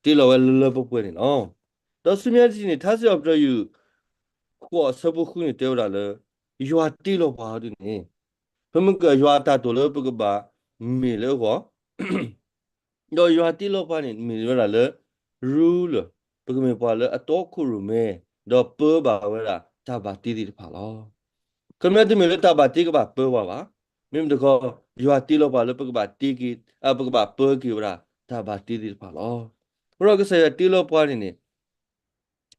တ့လီၤဝဲလၢလၢပှဲၤပှဲၤန့ၣ်လီၤ. ဒီးဆူမဲာ်ညါတထံၣ်န့ၣ် ထါစံးထီၣ်ပတြၢၤယုၢ် ဃိးအဆၢဖိဃုန့ၣ် တဲဝဲဒၣ်လၢ ယွၤတ့လီၤပှၤအီၤဒ်န့ၣ် ပမ့ၢ်ကယွၤအတၢ်တိာ်လၢပကဘၣ်မ့ၢ်လၢအဂီၢ် ဒီးယွၤတ့လီၤပှၤန့ၣ် မ့ၢ်ဝဲဒၣ်လၢ ruler, ပကမ့ၢ်ပှၤလၢအတီခိၣ်ရိၣ်မဲ ဒီးပၢဘၣ်ဝဲဒၣ်တၢ်ဘၣ်တ့သ့ၣ်တဖၣ်လီၤ. ခီပညီတမ့ၢ်လၢတၢ်ဘၣ်တ့ကဘၣ်ပၢပှၤဘၣ်. မ့မ့ၢ်တခီ ယွၤတ့လီၤပှၤလၢပကဘၣ်တ့က့ၤ, အ ပကဘၣ်ပၢက့ၤဝဲဒၣ်တၢ်ဘၣ်တ့သ့ၣ်တဖၣ်လီၤ. အဃိဒီးကစၢ်ယွၤတ့လီၤပှၤန့ၣ်န့ၣ်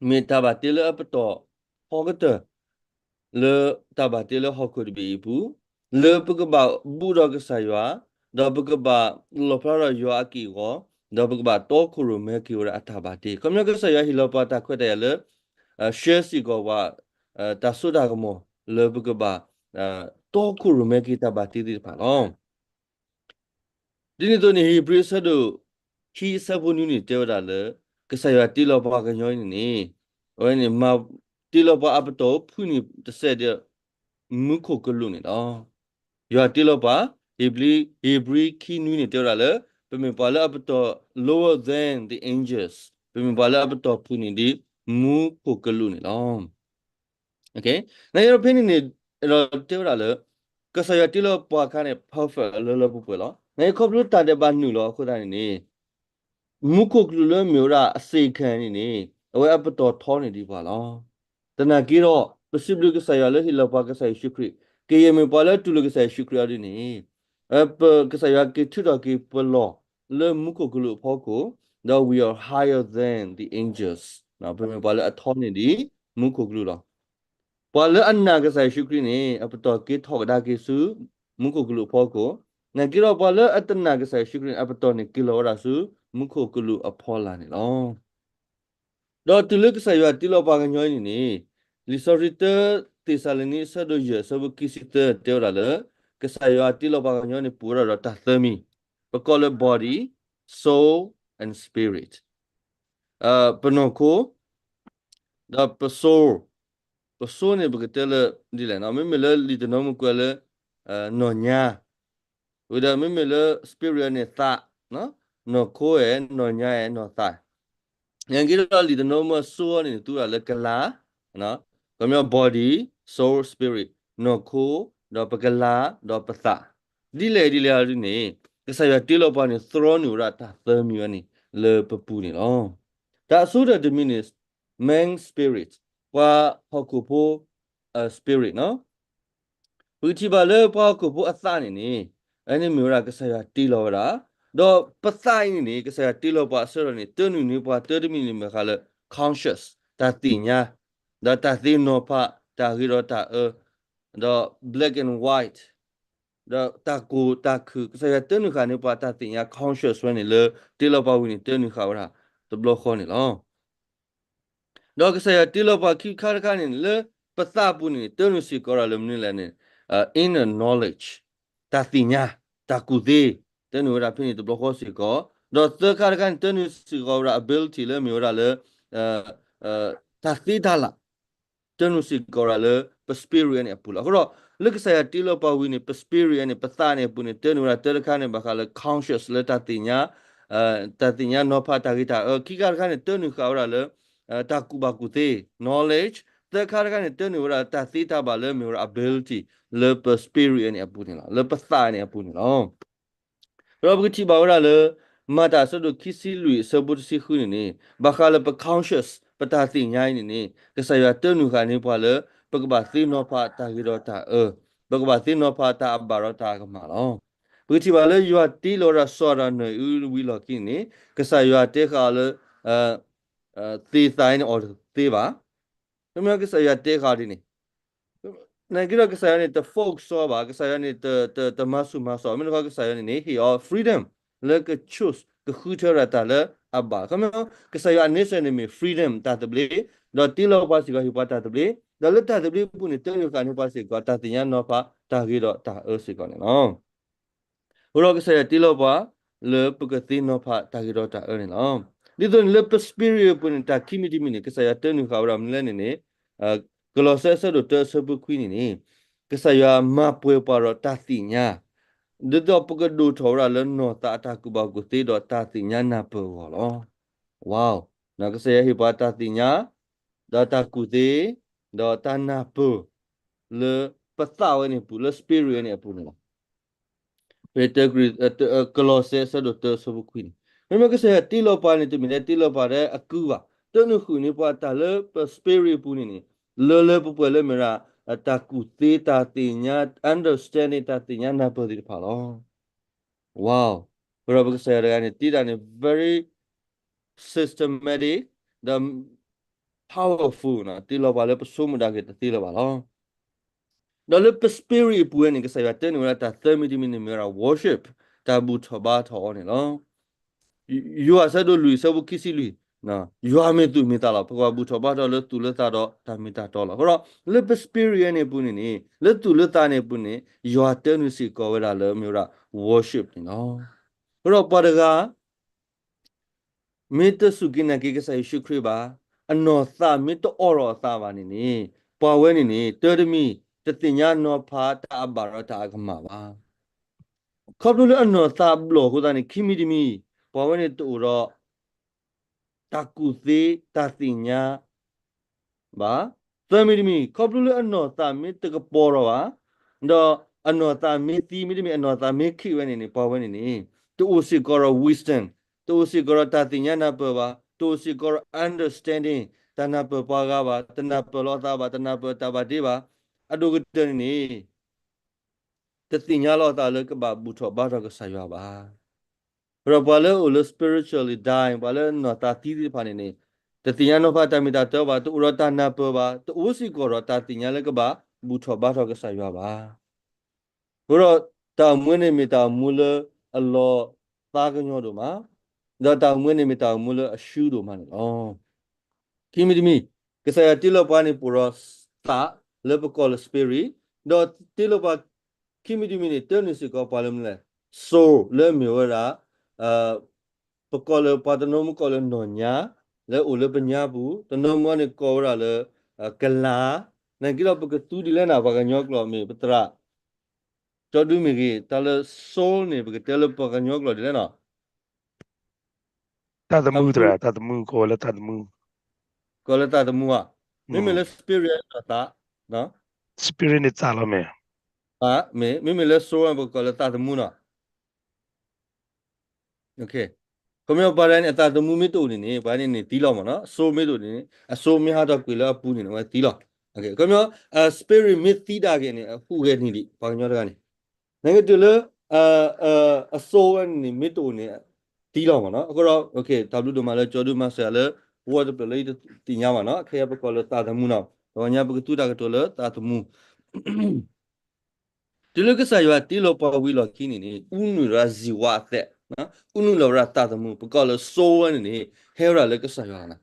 မ့ၢ်တၢ်ဘၣ်တ့လၢအပတီၢ်ဖီကတၢၢ် လၢတၢ်ဘၣ်တ့လၢဟီၣ်ခိၣ်တဘ့ၣ်အံၤအပူၤ, လၢပကဘၣ်ဘူၣ်ဒီးကစၢ်ယွၤ, ဒီးပကဘၣ်လီၣ်ဖျါဒီးယွၤအက့ၢ်အဂီၤ, ဒီးပကဘၣ်တီခိၣ်ရိၣ်မဲက့ၤဝဲဒၣ်အတၢ်ဘၣ်တ့. ခီပညီကစၢ်ယွၤဟ့ၣ်လီၤပှၤတၢ်ခွဲးတၢ်ယာ်လၢ ရှဲစ့ၢ်ကီးပှၤ တၢ်စိတၢ်ကမီၤလၢပကဘၣ် တီခိၣ်ရိၣ်မဲက့ၤတၢ်ဘၣ်တ့သ့ၣ်တဖၣ်လီၤ. ဒ်န့ၣ်အသိးန့ၣ် ဧ့ၤဘြံၤအဆၢဒိၣ်ခံအဆၢဖိနွံန့ၣ် တဲဝဲဒၣ်လၢ ကစၢ်ယွၤတ့လီၤပှၤကညီအံၤန့ၣ်န့ၣ် အဝဲန့ၣ် မၤတ့လီၤပှၤအပတီၢ်ဖုၣ်န့ၢ်တစဲးဒီး မူခိၣ်ကလူးန့ၣ်လီၤ. ယွၤတ့လီၤပှၤ, ဧ့ၤဘြံၤ, ဧ့ၤဘြံၤခံနွံန့ၣ် တဲဝဲဒၣ်လၢ ပမ့ၢ်ပှၤလၢအပတီၢ် lower than the angels, ပမ့ၢ်ပှၤလၢအပတီၢ်ဖုၣ်န့ၢ်ဒ်မူခိၣ်ကလူးန့ၣ်လီၤ. နာ်က့ဒီးဖဲန့ၣ်န့ၣ် ဒီးတဲဝဲဒၣ်လၢ ကစၢ်ယွၤတ့လီၤပှၤအခါန့ၣ် perfect လၢလၢပှဲၤပှဲၤလီၤ. နာ်က့ခီဖျိတၢ်ဒဲးဘးနုာ်လီၤအဃိသတးန့ၣ်န့ၣ် မူခိၣ်ကလူးလၢမ့ၢ်ဝဲဒၣ်အစ့ၢ်ကီးန့ၣ်န့ၣ် အဝဲအပတီၢ်ထီန့ၢ်ဒံးပှၤလီၤ. သနာ်က့ဒီး ပစံးဘျုးကစၢ်ယွၤလၢဟ့ၣ်လီၤပှၤကစၢ်ယ့ၣ်ၡူးခရံာ်, ကယဲၢ်မ့ၢ်ပှၤလၢတူၢ်လိာ်ကစၢ်ယ့ၣ်ၡူးခရံာ်အီၤဒ်န့ၣ် ပကစၢ်ယွၤက့ၤထုးထီၣ်က့ၤပလီၢ်လၢမူခိၣ်ကလူးအဖီခိၣ်, ဒီး we are higher than the angels, ပမ့ၢ်ပှၤလၢအထီန့ၢ်ဒံးမူခိၣ်ကလူးလီၤ. ပှၤလၢအနာ်ကစၢ်ယ့ၣ်ၡူးခရံာ်န့ၣ် အပတီၢ်က့ၤထီၣ်ကဒါက့ၤဆူ မူခိၣ်ကလူးအဖီခိၣ်, နာ်က့ဒီးပှၤလၢအတနာ်ကစၢ်ယ့ၣ်ၡူးခရံာ်န့ၣ် အပတီၢ်န့ၣ်က့ၤလီၤဝဲဒၣ်ဆူ မူခိၣ်ကလူးအဖီလာ်န့ၣ်လီၤ. ဒီးတုၤလၢကစၢ်ယွၤတ့လီၤပှၤကညီအံၤန့ၣ်န့ၣ် လံာ်စီဆှံတၢ သ့းစၤလနံ အဆၢဒိၣ်ယဲၢ် အဆၢဖိခံဆံသၢ တဲဝဲဒၣ်လၢ ကစၢ်ယွၤတ့လီၤပှၤကညီန့ၣ် ပူၤဝဲဒၣ်ဒီးတၢ်သၢမံၤ, ပကိးလၢ body, soul and spirit, ပနီၢ်ခိ ဒီးပ soul, ပ soul န့ၣ် ပကတဲလၢဒ်လဲၣ်, မ့မ့ၢ်လၢလံာ်တနီၤမုၢ်ကွဲးလၢ နီၢ်ညါ, ဝံၤဒီးမ့မ့ၢ်လၢ spirit န့ၣ်သး, နီၢ်ခိဧိၤ နီၢ်ညါဧိၤ နီၢ်သး, နာ်က့ဒီးလံာ်တနီၤမုၢ်အ soul န့ၣ် သူဝဲဒၣ်လၢကလၤ, ကမ့ၢ် body, soul, spirit, နီၢ်ခိ, ဒီးပကလၤ, ဒီးပသး, ဒ်လဲၣ်ဒ်လဲၣ်ဒ်န့ၣ် ကစၢ်ယွၤတ့လီၤပှၤန့ၣ် သြီနုာ်ဝဲဒၣ်တၢ်သၢမံၤဝဲန့ၣ် လၢပပူၤန့ၣ်လီၤ. တၢ်အဆိကတၢၢ်တမံၤန့ၣ် man spirit, ပှၤဟီၣ်ခိၣ်ဖိ spirit ပကထံၣ်ဘၣ်လၢပှၤဟီၣ်ခိၣ်ဖိအသးန့ၣ်န့ၣ် အန့ၣ်မ့ၢ်ဝဲဒၣ်ကစၢ်ယွၤတ့လီၤဝဲဒၣ်, ဒီးပသးအံၤန့ၣ်န့ၣ် ကစၢ်ယွၤတ့လီၤပှၤအဆၢကတီၢ်န့ၣ် တၢနုာ်န့ၢ်ပှၤတၢ်တမံၤန့ၣ်မ့ၢ်ဃးလၢ conscious တၢ်သ့ၣ်ညါ, ဒီးတၢ်သ့နီၤဖး တၢ်ဂ့ၤဒီးတၢ်အၢ, ဒီး black and white, ဒီးတၢ်ကိၢ်တၢ်ခုၣ် ကစၢ်ယွၤတၢနုာ်ဃာ်န့ၢ်ပှၤတၢ်သ့ၣ်ညါ conscious ဝဲန့ၣ်လၢ တ့လီၤပှၤဝံၤန့ၣ် တၢနုာ်ဃာ်ဝဲဒၣ်တဘျီဃီန့ၣ်လီၤ. ဒီးကစၢ်ယွၤတ့လီၤပှၤခံခါတခါန့ၣ် လၢပသးပူၤန့ၣ် တၢနုာ်စ့ၢ်ကီးဝဲဒၣ်လၢမနုၤလဲၣ်န့ၣ် inner knowledge တၢ်သ့ၣ်ညါ တၢ်ကူၣ်သ့ တၢနုာ်ဝဲဒၣ်ဖဲန့ၣ်တဘျီဃီစ့ၢ်ကီး, ဒီးသၢခါတခါန့ၣ် တၢနုာ်စ့ၢ်ကီးဝဲဒၣ် ability လၢမ့ၢ်ဝဲဒၣ်လၢ တၢ်သ့တၢ်လၢ် တၢနုာ်စ့ၢ်ကီးဝဲဒၣ်လၢပ spirit န့ၣ်အပူၤလီၤ. အဃိဒီး လၢကစၢ်ယွၤတ့လီၤပှၤဝံၤန့ၣ် ပ spirit န့ၣ် ပသးန့ၣ်အပူၤန့ၣ် တၢနုာ်ဝဲဒၣ်တၢတခါန့ၣ် ဘၣ်ဃးလၢ conscious လၢတၢ်သ့ၣ်ညါ တၢ်သ့ၣ်ညါနီၤဖးတၢ်ဂ့ၤတၢ်အၢ, ခံခါတခါန့ၣ် တၢနုာ်ဃာ်ဝဲဒၣ်လၢ တၢ်ကူၣ်ဘၣ်ကူၣ်သ့ knowledge, သၢခါတခါန့ၣ် တၢနုာ်ဝဲဒၣ်တၢ်သ့တၢ်ဘၣ်လၢမ့ၢ်ဝဲဒၣ် ability လၢပ spirit န့ၣ်အပူၤန့ၣ်လီၤ, လၢပသးန့ၣ်အပူၤန့ၣ်လီၤ. ဒီးပကထံၣ်ဘၣ်ဝဲဒၣ်လၢ မၤတၢ်အဆၢဒိၣ်ခံဆံလွံၢ်အဆၢဖိတဆံဃုန့ၣ်န့ၣ် ဘၣ်ဃးလၢပ conscious ပတၢ်သ့ၣ်ညါအံၤန့ၣ်န့ၣ် ကစၢ်ယွၤတၢနုာ်ဃာ်န့ၢ်ပှၤလၢ ပကဘၣ်သ့နီၤဖးတၢ်ဂ့ၤဒီးတၢ်အၢ, ပကဘၣ်သ့နီၤဖးတၢ်အဘၣ်ဒီးတၢ်ကမၣ်လီၤ. ပကထံၣ်ဘၣ်လၢယွၤတ့လီၤဝဲဒၣ်စီၤအၤဒၣ်နွဲၣ်အံၤဝံၤလီၢ်ခံန့ၣ်န့ၣ် ကစၢ်ယွၤတဲဃာ်အီၤလၢ သ့ၣ်သၣ်အံၤန့ၣ်အီၣ်တသ့ဘၣ်. ခီပညီကစၢ်ယွၤတဲဃာ်အီၤဒ်န့ၣ် နာ်က့ဒီးကစၢ်ယွၤန့ၣ် တ force စီဘၣ်, ကစၢ်ယွၤန့ၣ် တမၤဆူၣ်မၤစီၤ, မ့ၢ်တခီကစၢ်ယွၤန့ၣ်န့ၣ် ဟ့ၣ်အီၤ freedom လၢက choose ကဃုထၢဝဲဒၣ်တၢ်လၢအဘၣ်. ခီပညီ ကစၢ်ယွၤအ nature န့ၣ်မ့ၢ် freedom တၢ်သဘျ့, ဒီးတ့လီၤပှၤစ့ၢ်ကီး ဟ့ၣ်ပှၤတၢ်သဘျ့, ဒီးလၢတၢ်သဘျ့အပူၤန့ၣ် တၢနုာ်ဃာ်န့ၢ်ပှၤစ့ၢ်ကီး တၢ်သ့ၣ်ညါနီၤဖး တၢ်ဂ့ၤဒီးတၢ်အၢစ့ၢ်ကီးန့ၣ်လီၤ. အဃိဒီးကစၢ်ယွၤတ့လီၤပှၤ လၢပကသ့နီၤဖးတၢ်ဂ့ၤဒီးတၢ်အၢန့ၣ်လီၤ. ဒ်သိးန့ၣ်လၢပ spirit အပူၤန့ၣ် တၢ်ခံမံၤတမံၤန့ၣ် ကစၢ်ယွၤတၢနုာ်ဃာ်ဝဲဒၣ်မနုၤလဲၣ်န့ၣ်န့ၣ် ကလီးစဲအဆၢဒိၣ်တၢအဆၢဖိခွံန့ၣ်န့ၣ် ကစၢ်ယွၤမၤပှဲၤပှၤဒီးတၢ်သ့ၣ်ညါ ဒ်သိးပကဒိၣ်ထီၣ်ဝဲဒၣ်လၢနီၢ်သးအတၢ်ကူၣ်ဘၣ်ကူၣ်သ့ဒီးတၢ်သ့ၣ်ညါနၢ်ပၢၢ်အဂီၢ်လီၤ. Wow, ကစၢ်ယွၤဟ့ၣ်ပှၤတၢ်သ့ၣ်ညါ, ဒီးတၢ်ကူၣ်သ့, ဒီးတၢ်နၢ်ပၢၢ် လၢပသးဝဲန့ၣ်အပူၤ, လၢ spirit ဝဲန့ၣ်အပူၤန့ၣ်လီၤ. ဖဲတၢကရံၣ်, ကလီးစဲ အဆၢဒိၣ်တၢ အဆၢဖိခွံန့ၣ်, မ့မ့ၢ်ကစၢ်ယွၤတ့လီၤပှၤန့ၣ် တမ့ၢ်လၢတ့လီၤပှၤလၢအကုဘၣ်, တၢ်နုာ်ဃုာ်န့ၢ်ပှၤတၢ်လၢပ spirit အပူၤန့ၣ်န့ၣ်, လၢလၢပှဲၤပှဲၤလၢမ့ၢ်ဒၣ် တၢ်ကူၣ်သ့ တၢ်သ့ၣ်ညါ understanding တၢ်သ့ၣ်ညါနၢ်ပၢၢ်သ့ၣ်တဖၣ်လီၤ. Wow, အဃိဒီးပကစၢ်ယွၤတဂၤန့ၣ် တ့တၢ်န့ၣ် very systematic, ဒီး powerful န့ၣ်, တ့လီၤပှၤလၢပဆိကမိၣ်ဒၣ်က့ၤတသ့လၢၤဘၣ်လီၤ. ဒီးလၢပ spirit အပူၤဝဲန့ၣ် ကစၢ်ယွၤတၢ်နုာ်ဝဲဒၣ် တၢ်သၢမံၤတမံၤန့ၣ်မ့ၢ်ဝဲဒၣ် worship, တၢ်ဘူၣ်ထီၣ်ဘါထီၣ်အီၤန့ၣ်လီၤ. ယိၤဟၣ်အဆၢဒိၣ်လွံၢ် အဆၢဖိခံဆံလွံၢ်, ယွၤမ့ၢ်သူၣ်မ့ၢ်သးလီၤ. ပကဘၣ်ဘူၣ်ထီၣ်ဘါထီၣ်လၢသူၣ်လၢသးဒီးတၢ်မ့ၢ်တၢ်တီလီၤ. အဃိဒီး လၢပ spirit ဝဲန့ၣ်အပူၤန့ၣ်န့ၣ်, လၢသူၣ်လၢသးန့ၣ်အပူၤန့ၣ် ယွၤတၢ်နုာ်စ့ၢ်ကီးဝဲဒၣ်လၢမ့ၢ်ဝဲဒၣ် worship န့ၣ်လီၤ. အဃိဒီးပှၤတဂၤ မ့ၢ်တစူၢ်က့ၤနာ်က့ၤကစၢ်ယ့ၣ်ၡူးခရံာ်ဘၣ်, အနီၢ်သးမ့ၢ်တအိးထီၣ်အသးဘၣ်န့ၣ်န့ၣ်, ပှၤဝဲန့ၣ်န့ၣ် တၢ်တမံၤ တသ့ၣ်ညါနီၤဖးတၢ်အဘၣ်ဒီးတၢ်အကမၣ်ဘၣ်. ခီဖျိလၢအနီၢ်သးဘျီၣ်အဃိသတးန့ၣ် ခံမံၤတမံၤ ပှၤဝဲန့ၣ်တအိၣ်ဒီး တၢ်ကူၣ်သ့ တၢ်သ့ၣ်ညါ ဘၣ်. သၢမံၤတမံၤ ခီဖျိလၢအနီၢ်သးမ့ၢ်တကပီၤထီၣ်ဘၣ်, ဒီးအနီၢ်သးမ့ၢ်သံ မ့တမ့ၢ်အနီၢ်သးမ့ၢ်ခံးဝဲန့ၣ်န့ၣ် ပှၤဝဲန့ၣ်န့ၣ် တအိၣ်စ့ၢ်ကီးဒီး wisdom, တအိၣ်စ့ၢ်ကီးဒီးတၢ်သ့ၣ်ညါနၢ်ပၢၢ်ဘၣ်, တအိၣ်စ့ၢ်ကီးဒီး understanding, တၢ်နၢ်ပၢၢ်ပှၤဂၤဘၣ်, တနၢ်ပၢၢ်လီၤအသးဘၣ်, တနၢ်ပၢၢ်တၢ်ဘၣ်တ့ဘၣ်, အဒိၣ်ကတၢၢ်န့ၣ်န့ၣ် တသ့ၣ်ညါလီၤအသးလၢကဘၣ်ဘူၣ်ထီၣ်ဘါထီၣ်ကစၢ်ယွၤဘၣ်. အဃိဒီးပှၤလၢအအိၣ်လၢ spiritually dying, ပှၤလၢနီၢ်သးသံသ့ၣ်တဖၣ်န့ၣ်န့ၣ်, တသ့ၣ်ညါနီၤဖးတၢ်မ့ၢ်တၢ်တီဘၣ်, တအိၣ်ဒီးတၢ်နၢ်ပၢၢ်ဘၣ်, တအိၣ်စ့ၢ်ကီးဒီးတၢ်သ့ၣ်ညါလၢကဘၣ်ဘူၣ်ထီၣ်ဘါထီၣ်ကစၢ်ယွၤဘၣ်. အဃိဒီးတၢ်အိၣ်မူန့ၣ်မ့ၢ်တၢ်အိၣ်မူလၢအလီၤသးကညီၤဒိၣ်မး, ဒီးတၢ်အိၣ်မူန့ၣ်မ့ၢ်တၢ်အိၣ်မူလၢအရှုံးဒိၣ်မးန့ၣ်လီၤ. ခံမံၤတမံၤ, ကစၢ်ယွၤတ့လီၤပှၤန့ၣ် ပအိၣ်ဒီးသးလၢပကိးလၢ spirit, ဒီးတ့လီၤပှၤ ခံမံၤတမံၤန့ၣ် တၢ်နုာ်စ့ၢ်ကီးပှၤလၢမနုၤလဲၣ်, soul လၢမ့ၢ်ဝဲဒၣ် ပကိးလၢပှၤတနီၤမ့ၢ်ကိးလၢနီၢ်ညါ, လၢအိၣ်လၢပညါပူၤ, တနီၤမ့ၢ်န့ၣ်ကိးဝဲဒၣ်လၢ ကလၤ, နာ်က့ဒီးပကသူဒ်လဲၣ်န့ၣ် ပှၤကညီကျိာ်မ့ၢ်ပသရၣ် ကၠီဒုမ့ၢ်ဂ့ၤ, တၢ်လၢ soul န့ၣ် ပကတဲလၢပှၤကညီကျိာ်ဒ်လဲၣ်န့ၣ် သးသမူသရၣ်, သးသမူ, ကိးဝဲလၢသးသမူ, ကိးလၢသးသမူဧါ, မ့မ့ၢ်လၢ spirit သး, spirit န့ၣ်သးလီၤမ့ၢ်, မ့မ့ၢ်လၢ soul ပကိးလၢသးသမူန့ၣ် ခီပညီပှၤတဂၤန့ၣ် အသးသမူမ့ၢ်တအိၣ်န့ၣ်န့ၣ် ပှၤန့ၣ်န့ၣ်သံလီၤမ့ၢ်နီၤ, soul မ့ၢ်တအိၣ်န့ၣ်န့ၣ် အ soul မ့ၢ်ဟးထီၣ်ကွံာ်လၢအပူၤန့ၣ်န့ၣ် အဝဲသံလီၤ. ခီပညီ spirit မ့ၢ်သံဒၣ်က့ၤန့ၣ် အဟူးဂဲၤန့ၢ်ဒံး ပှၤကညီတဂၤန့ၣ်, နာ်က့တုၤလၢ အ soul ဝဲန့ၣ်န့ၣ် မ့ၢ်တအိၣ်န့ၣ် သံလီၤမ့ၢ်နီၤ. အဃိဒီး တၢ်ဘျုးဒိၣ်မးလၢကၠီဒုမၤစၢၤလၢ word တဖျၢၣ်လၢယတသ့ၣ်ညါဘၣ်နီၤ, ခဲအံၤပကိးလၢသးသမူနီၤ, ပှၤကညီပကသူတၢ်ကတိၤလၢသးသမူ တုၤလၢကစၢ်ယွၤတ့လီၤပှၤဝံၤလီၢ်ခံန့ၣ်န့ၣ် အူနုၢ်ဒီးစံးဝါအသး, အူနုၢ်လီၤဝဲဒၣ်သးသမူ, ပကိးလၢ soul ဝဲန့ၣ်န့ၣ် ဟဲဝဲဒၣ်လၢကစၢ်ယွၤန့ၣ်,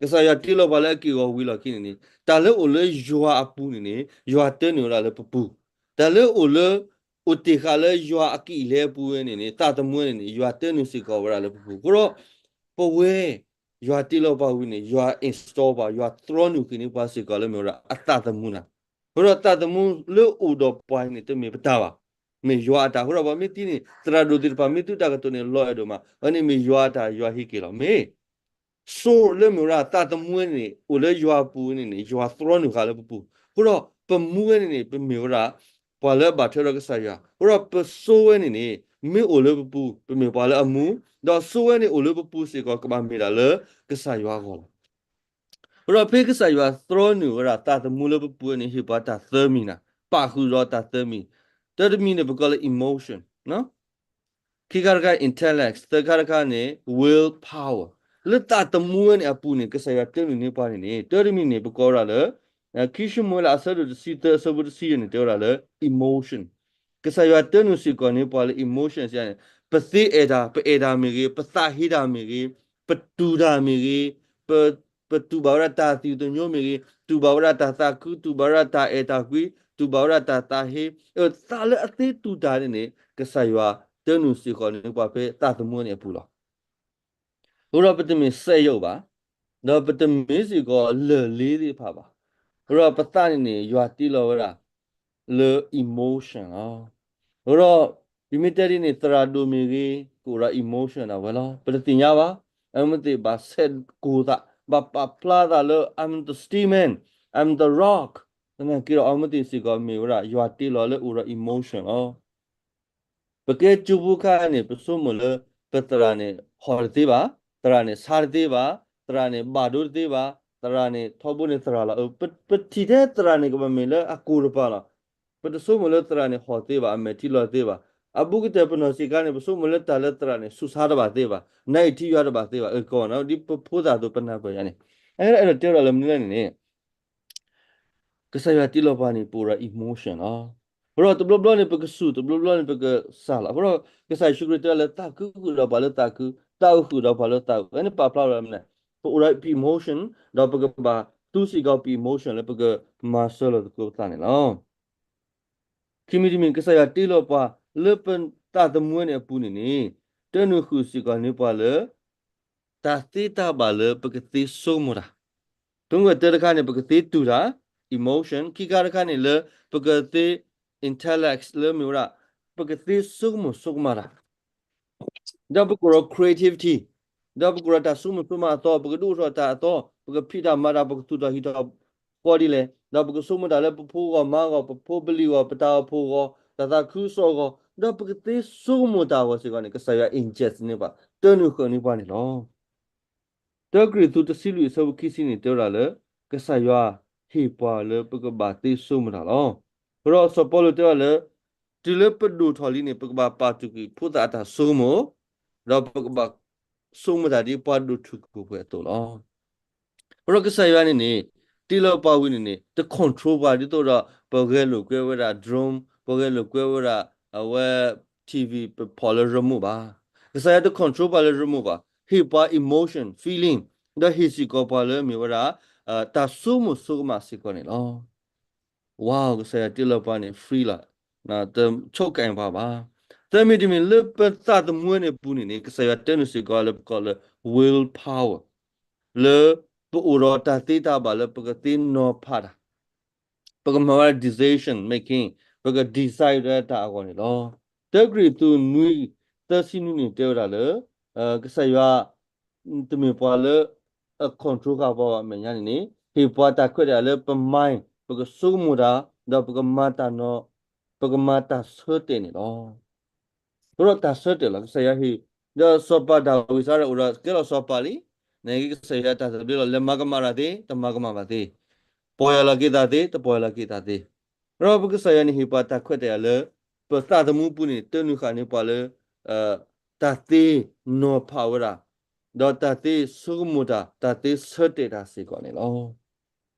ကစၢ်ယွၤတ့လီၤပှၤလၢအက့ၢ်အဂီၤဝံၤလီၢ်ခံန့ၣ်န့ၣ် တၢ်လၢအိၣ်လၢယွၤအပူၤန့ၣ်န့ၣ် ယွၤတၢနုာ်ဝဲဒၣ်လၢပပူၤ, တၢ်လၢအိၣ်လၢ အိၣ်တ့ၢ်ဃာ်လၢယွၤအကံၢ်အလဲအပူၤဝဲန့ၣ်န့ၣ် သးသမူဝဲန့ၣ်န့ၣ် ယွၤတၢနုာ်စ့ၢ်ကီးဝဲဒၣ်လၢပပူၤ. အဃိဒီး ပဝဲ ယွၤတ့လီၤပှၤဝံၤန့ၣ် ယွၤ install ပှၤ, ယွၤသြီနုာ်ဃုာ်န့ၢ်ပှၤစ့ၢ်ကီးလၢမ့ၢ်ဝဲဒၣ်အသးသမူန့ၣ်, အဃိဒီးသးသမူလၢအိၣ်ဒီးပှၤန့ၣ် တမ့ၢ်ပတၢ်ဘၣ်, မ့ၢ်ယွၤအတၢ်. အဃိဒီးပှၤမ့ၢ်သံန့ၣ် သရၣ်ဒိၣ်သ့ၣ်တဖၣ်မ့ၢ်သူတၢ်ကတိၤန့ၣ် လီၤအဲၣ်ဒိၣ်မး, အဝဲန့ၣ်မ့ၢ်ယွၤအတၢ် ယွၤဟ့ၣ်က့ၤလီၤ. မ့ၢ် soul လၢမ့ၢ်ဝဲဒၣ်သးသမူဝဲန့ၣ်န့ၣ် အိၣ်လၢယွၤအပူၤဝဲန့ၣ်န့ၣ် ယွၤသြီနုာ်ဃာ်လၢပပူၤ. အဃိဒီးပမူဝဲန့ၣ်န့ၣ် ပမ့ၢ်ဝဲဒၣ် ပှၤလၢအဘၣ်ထွဲဒီးကစၢ်ယွၤ, အဃိဒီးပ soul ဝဲန့ၣ်န့ၣ် မ့ၢ်အိၣ်လၢပပူၤ ပမ့ၢ်ပှၤလၢအမူ, ဒီး soul ဝဲန့ၣ်အိၣ်လၢပပူၤစ့ၢ်ကီး ကဘၣ်မ့ၢ်ဒၣ်လၢကစၢ်ယွၤအဂီၢ်လီၤ. အဃိဒီးဖဲကစၢ်ယွၤသြီနုာ်ဝဲဒၣ်သးသမူလၢပပူၤဝဲန့ၣ် ဟ့ၣ်ပှၤတၢ်သၢမံၤန့ၣ်, ပာ်ဃုာ်ဒီးတၢ်သၢမံၤ, တၢတမံၤန့ၣ် ပကိးလၢ emotion ခံခါတခါ intellect, သၢခါတခါန့ၣ် will power. လၢသးသမူဝဲန့ၣ်အပူၤန့ၣ် ကစၢ်ယွၤတၢနုာ်န့ၢ်ပှၤန့ၣ်န့ၣ် တၢတမံၤန့ၣ် ပကိးဝဲဒၣ်လၢ ခံၡမူၤအ့လး အဆၢဒိၣ်တဆံသၢ အဆၢဖိတဆံယဲၢ်န့ၣ် တဲဝဲဒၣ်လၢ emotion. ကစၢ်ယွၤတၢနုာ်စ့ၢ်ကီးန့ၢ်ပှၤလၢ emotion န့ၣ်, ပသ့အဲၣ်တၢ်, ပအဲၣ်တၢ်မ့ၢ်ဂ့ၤ, ပသးဟ့တၢ်မ့ၢ်ဂ့ၤ, ပတူၢ်တၢ်မ့ၢ်ဂ့ၤ, ပ ပတူၢ်ဘၣ်ဝဲဒၣ်တၢ်သးသမူမ့ၢ်ဂ့ၤ, တူၢ်ဘၣ်ဝဲဒၣ်တၢ်သးခု, တူၢ်ဘၣ်ဝဲဒၣ်တၢ်အဲၣ်တၢ်ကွံ, တူၢ်ဘၣ်ဝဲဒၣ်တၢ်သးဟ့, သးလၢအသ့တူၢ်တၢ်န့ၣ်န့ၣ် ကစၢ်ယွၤတၢနုာ်စ့ၢ်ကီးန့ၢ်ပှၤဖဲသးသမူန့ၣ်အပူၤလီၤ. အဃိဒီးပတမ့ၢ်စက်ရုပ်ဘၣ်, ဒီးပတမ့ၢ်စ့ၢ်ကီးလၢၢ်လ့သ့ၣ်တဖၣ်ဘၣ်. အဃိဒီးပသးန့ၣ်န့ၣ် ယွၤတ့လီၤဝဲဒၣ်လၢ emotion လီၤ. အဃိဒီး ပမ့ၢ်တဲဒ်န့ၣ် သရၣ်ဒိၣ်မ့ၢ်ဂ့ၤ ကအိၣ်ဒီး emotion ဒၣ်ဝဲလီၤ. ပတသ့ၣ်ညါဘၣ်. အဝဲသ့ၣ်ဘၣ်ဆဲးကိၢ်သး, ဘၣ်ပာ်ဖျါသးလၢ I'm the steel man, I'm the rock. သနာ်က့ဒီး အဝဲသ့ၣ်စ့ၢ်ကီးမ့ၢ်ဝဲဒၣ် ယွၤတ့လီၤလၢအိၣ်ဒီး emotion လီၤ. ပကဲကၠိဖိခါန့ၣ် ပဆိကမိၣ်လၢ ပသရၣ်န့ၣ် ဟီၣ်တသ့ဘၣ်, သရၣ်န့ၣ် ဆါတသ့ဘၣ်, သရၣ်န့ၣ် ဘၣ်ဒိတသ့ဘၣ်, သရၣ်န့ၣ် ထီဘိန့ၣ်သရၣ်လီၤ. ပထံၣ်ထဲသရၣ်န့ၣ် ကဘၣ်မ့ၢ်လၢအကိၢ်တပၤလီၤ. ပတဆိကမိၣ်လၢသရၣ်န့ၣ် ဟီၣ်တသ့ဘၣ်, အမဲာ်ထံလီၤတသ့ဘၣ်. အဘူးကတၢၢ်ပနီၢ်ဆံးခါန့ၣ် ပဆိကမိၣ်လၢတၢ်လၢသရၣ်န့ၣ် ဆူးဆါတဘၣ်သ့ဘၣ်, နါအံၤထံယွၤတဘၣ်သ့ဘၣ်, အကီးနီၤ ဒ်ပဖိသၣ်သိးပနၢ်ပၢၢ်ယၤန့ၣ်. အဲဒါအဲၣ်ဒိးတဲဝဲဒၣ်လၢမနုၤလဲၣ်န့ၣ်န့ၣ် ကစၢ်ယွၤတ့လီၤပှၤန့ၣ် ပအိၣ်ဒီး emotion လီၤ. ဒီးတဘျီဘျီန့ၣ် ပကစူၢ်, တဘျီဘျီန့ၣ် ပကစၢ်လီၤ. အဃိဒီး ကစၢ်ယ့ၣ်ၡူးခရံာ်တဲလၢ သးခုဃုာ်ဒီးပှၤလၢသးခု, သးအုးဃုာ်ဒီးပှၤလၢသးအုး, အဝဲန့ၣ်ပာ်ဖျါလၢမနုၤလဲၣ်, ပအိၣ်ဒီးပ emotion, ဒီးပကဘၣ်သူစ့ၢ်ကီးပ emotion လၢပကမၤစၢၤလီၤသကိးပသးန့ၣ်လီၤ. ခံမံၤတမံၤ ကစၢ်ယွၤတ့လီၤပှၤလၢပသးသမူဝဲန့ၣ်အပူၤန့ၣ်န့ၣ် တၢ်နုာ်ဃုာ်စ့ၢ်ကီးန့ၢ်ပှၤလၢ တၢ်သ့တၢ်ဘၣ်လၢပကသ့ဆိကမိၣ်တၢ်, တမ့ၢ်တၢ်တခါန့ၣ် ပကသ့တူၢ်တၢ်, emotion, ခံခါတခါန့ၣ်လၢ ပကသ့ intellect လၢမ့ၢ်ဝဲဒၣ် ပကသ့ဆိကမိၣ်ဆိကမးတၢ် ဒီးပကအိၣ်ဒီး creativity, ဒီးပကအိၣ်ဒီးတၢ်ဆိကမိၣ်ဆိကမးအသီ, ပကဒုးအိၣ်ထီၣ်တၢ်အသီ, ပကဖံးတၢ်မၤတၢ်, ပကသူၣ်ထီၣ်ဟံးထီၣ်ဃီဒ်လဲၣ်, ဒီးပကဆိကမိၣ်တၢ်လၢပဖိဂီၢ်မါဂီၢ်, ပဖိပလံၤဂီၢ်, ပတၢ်အိၣ်ဖှိၣ်ဂီၢ်, တၢ်သးခုကစီၣ်ဂီၢ်, ဒီးပကသ့ဆိကမိၣ်တၢ်အဂီၢ်စ့ၢ်ကီးန့ၣ် ကစၢ်ယွၤ inject န့ၢ်ပှၤ, တၢ်နုာ်ဃုာ်န့ၢ်ပှၤန့ၣ်လီၤ. တၢကရံၣ်သူးတဆံလွံၢ်အဆၢဖိခံဆံန့ၣ် တဲဝဲဒၣ်လၢ ကစၢ်ယွၤဟ့ၣ်ပှၤလၢပကဘၣ်သ့ဆိကမိၣ်တၢ်လီၤ. အဃိဒီးစီၤပီလူးတဲဝဲဒၣ်လၢ တုၤလၢပဒိၣ်ထီၣ်လံန့ၣ် ပကဘၣ်ပာ်သူၣ်ကံၢ်ဖိသၣ်အတၢ်ဆိကမိၣ်, ဒီးပကဘၣ်ဆိကမိၣ်တၢ်ဒ်ပှၤဒိၣ်ထူၣ်ကိၢ်ပှဲၤအသိးလီၤ. အဃိဒီးကစၢ်ယွၤန့ၣ်န့ၣ် တ့လီၤပှၤဝံၤန့ၣ်န့ၣ် တ control ပှၤဒ်သိးဒီး ပဂဲၤလိာ်ကွဲဝဲဒၣ် drone, ပဂဲၤလိာ်ကွဲဝဲဒၣ် အဝဲ ထံၣ်ဝံၣ် ပဖီၣ်လၢ remote ဘၣ်. ကစၢ်ယွၤတ control ပှၤလၢ remote ဘၣ်. ဟ့ၣ်ပှၤ emotion, feeling, ဒီးဟ့ၣ်စ့ၢ်ကီးပှၤလၢမ့ၢ်ဝဲဒၣ် တၢ်ဆိကမိၣ်ဆိကမးစ့ၢ်ကီးန့ၣ်လီၤ. ဝါ ကစၢ်ယွၤတ့လီၤပှၤန့ၣ် free လီၤ. တဆိကအဲၣ်ပှၤဘၣ်. သၢမံၤတမံၤ လၢပသးသမူဝဲန့ၣ်အပူၤန့ၣ်န့ၣ် ကစၢ်ယွၤတဲနုာ်စ့ၢ်ကီးလၢပကိးလၢ will power, လၢပအိၣ်ဒီးတၢ်သ့တၢ်ဘၣ်လၢပကသ့နီၤဖးတၢ်, ပကမၤဝဲဒၣ် decision making, ပက decide ဝဲတၢ်အဂီၢ်န့ၣ်လီၤ. တၢကရံၣ်သူးနွံ သၢဆံနွံန့ၣ် တဲဝဲဒၣ်လၢ ကစၢ်ယွၤ တမ့ၢ်ပှၤလၢအ control ဃာ်ပှၤဘၣ် အမဲာ်ညါန့ၣ်န့ၣ် ဟ့ၣ်ပှၤတၢ်ခွဲးတၢ်ယာ်လၢပ mind, ပကဆိကမိၣ်တၢ်, ဒီးပကမၤတၢ်နီၤ, ပကမၤတၢ်ဆၢတဲာ်န့ၣ်လီၤ. အဃိဒီးတၢ်ဆၢတဲာ်လီၤ ကစၢ်ယွၤဟ့ၣ်, ဒီးစီၤပၤဒၤဝံးစ့ၢ်ကီးအိၣ်ဒီးကဲလီၤစီၤပၤလံ, နာ်က့ကစၢ်ယွၤတၢ်သဘျ့လီၤ လဲၤမၤကမၣ်တၢ်သ့, တမၤကမၣ်ဘၣ်သ့, ပီၢ်ယၢ်လီၤက့ၤသးသ့, တပီၢ်ယၢ်လီၤက့ၤသးသ့, ဒီးပကစၢ်ယွၤန့ၣ်ဟ့ၣ်ပှၤတၢ်ခွဲးတၢ်ယာ်လၢ ပသးသမူပူၤန့ၣ် တၢနုာ်ဃာ်န့ၢ်ပှၤလၢ တၢ်သ့နီၤဖးဝဲဒၣ်, ဒီးတၢ်သ့ဆိကမိၣ်တၢ်, တၢ်သ့ဆၢတဲာ်တၢ်စ့ၢ်ကီးန့ၣ်လီၤ.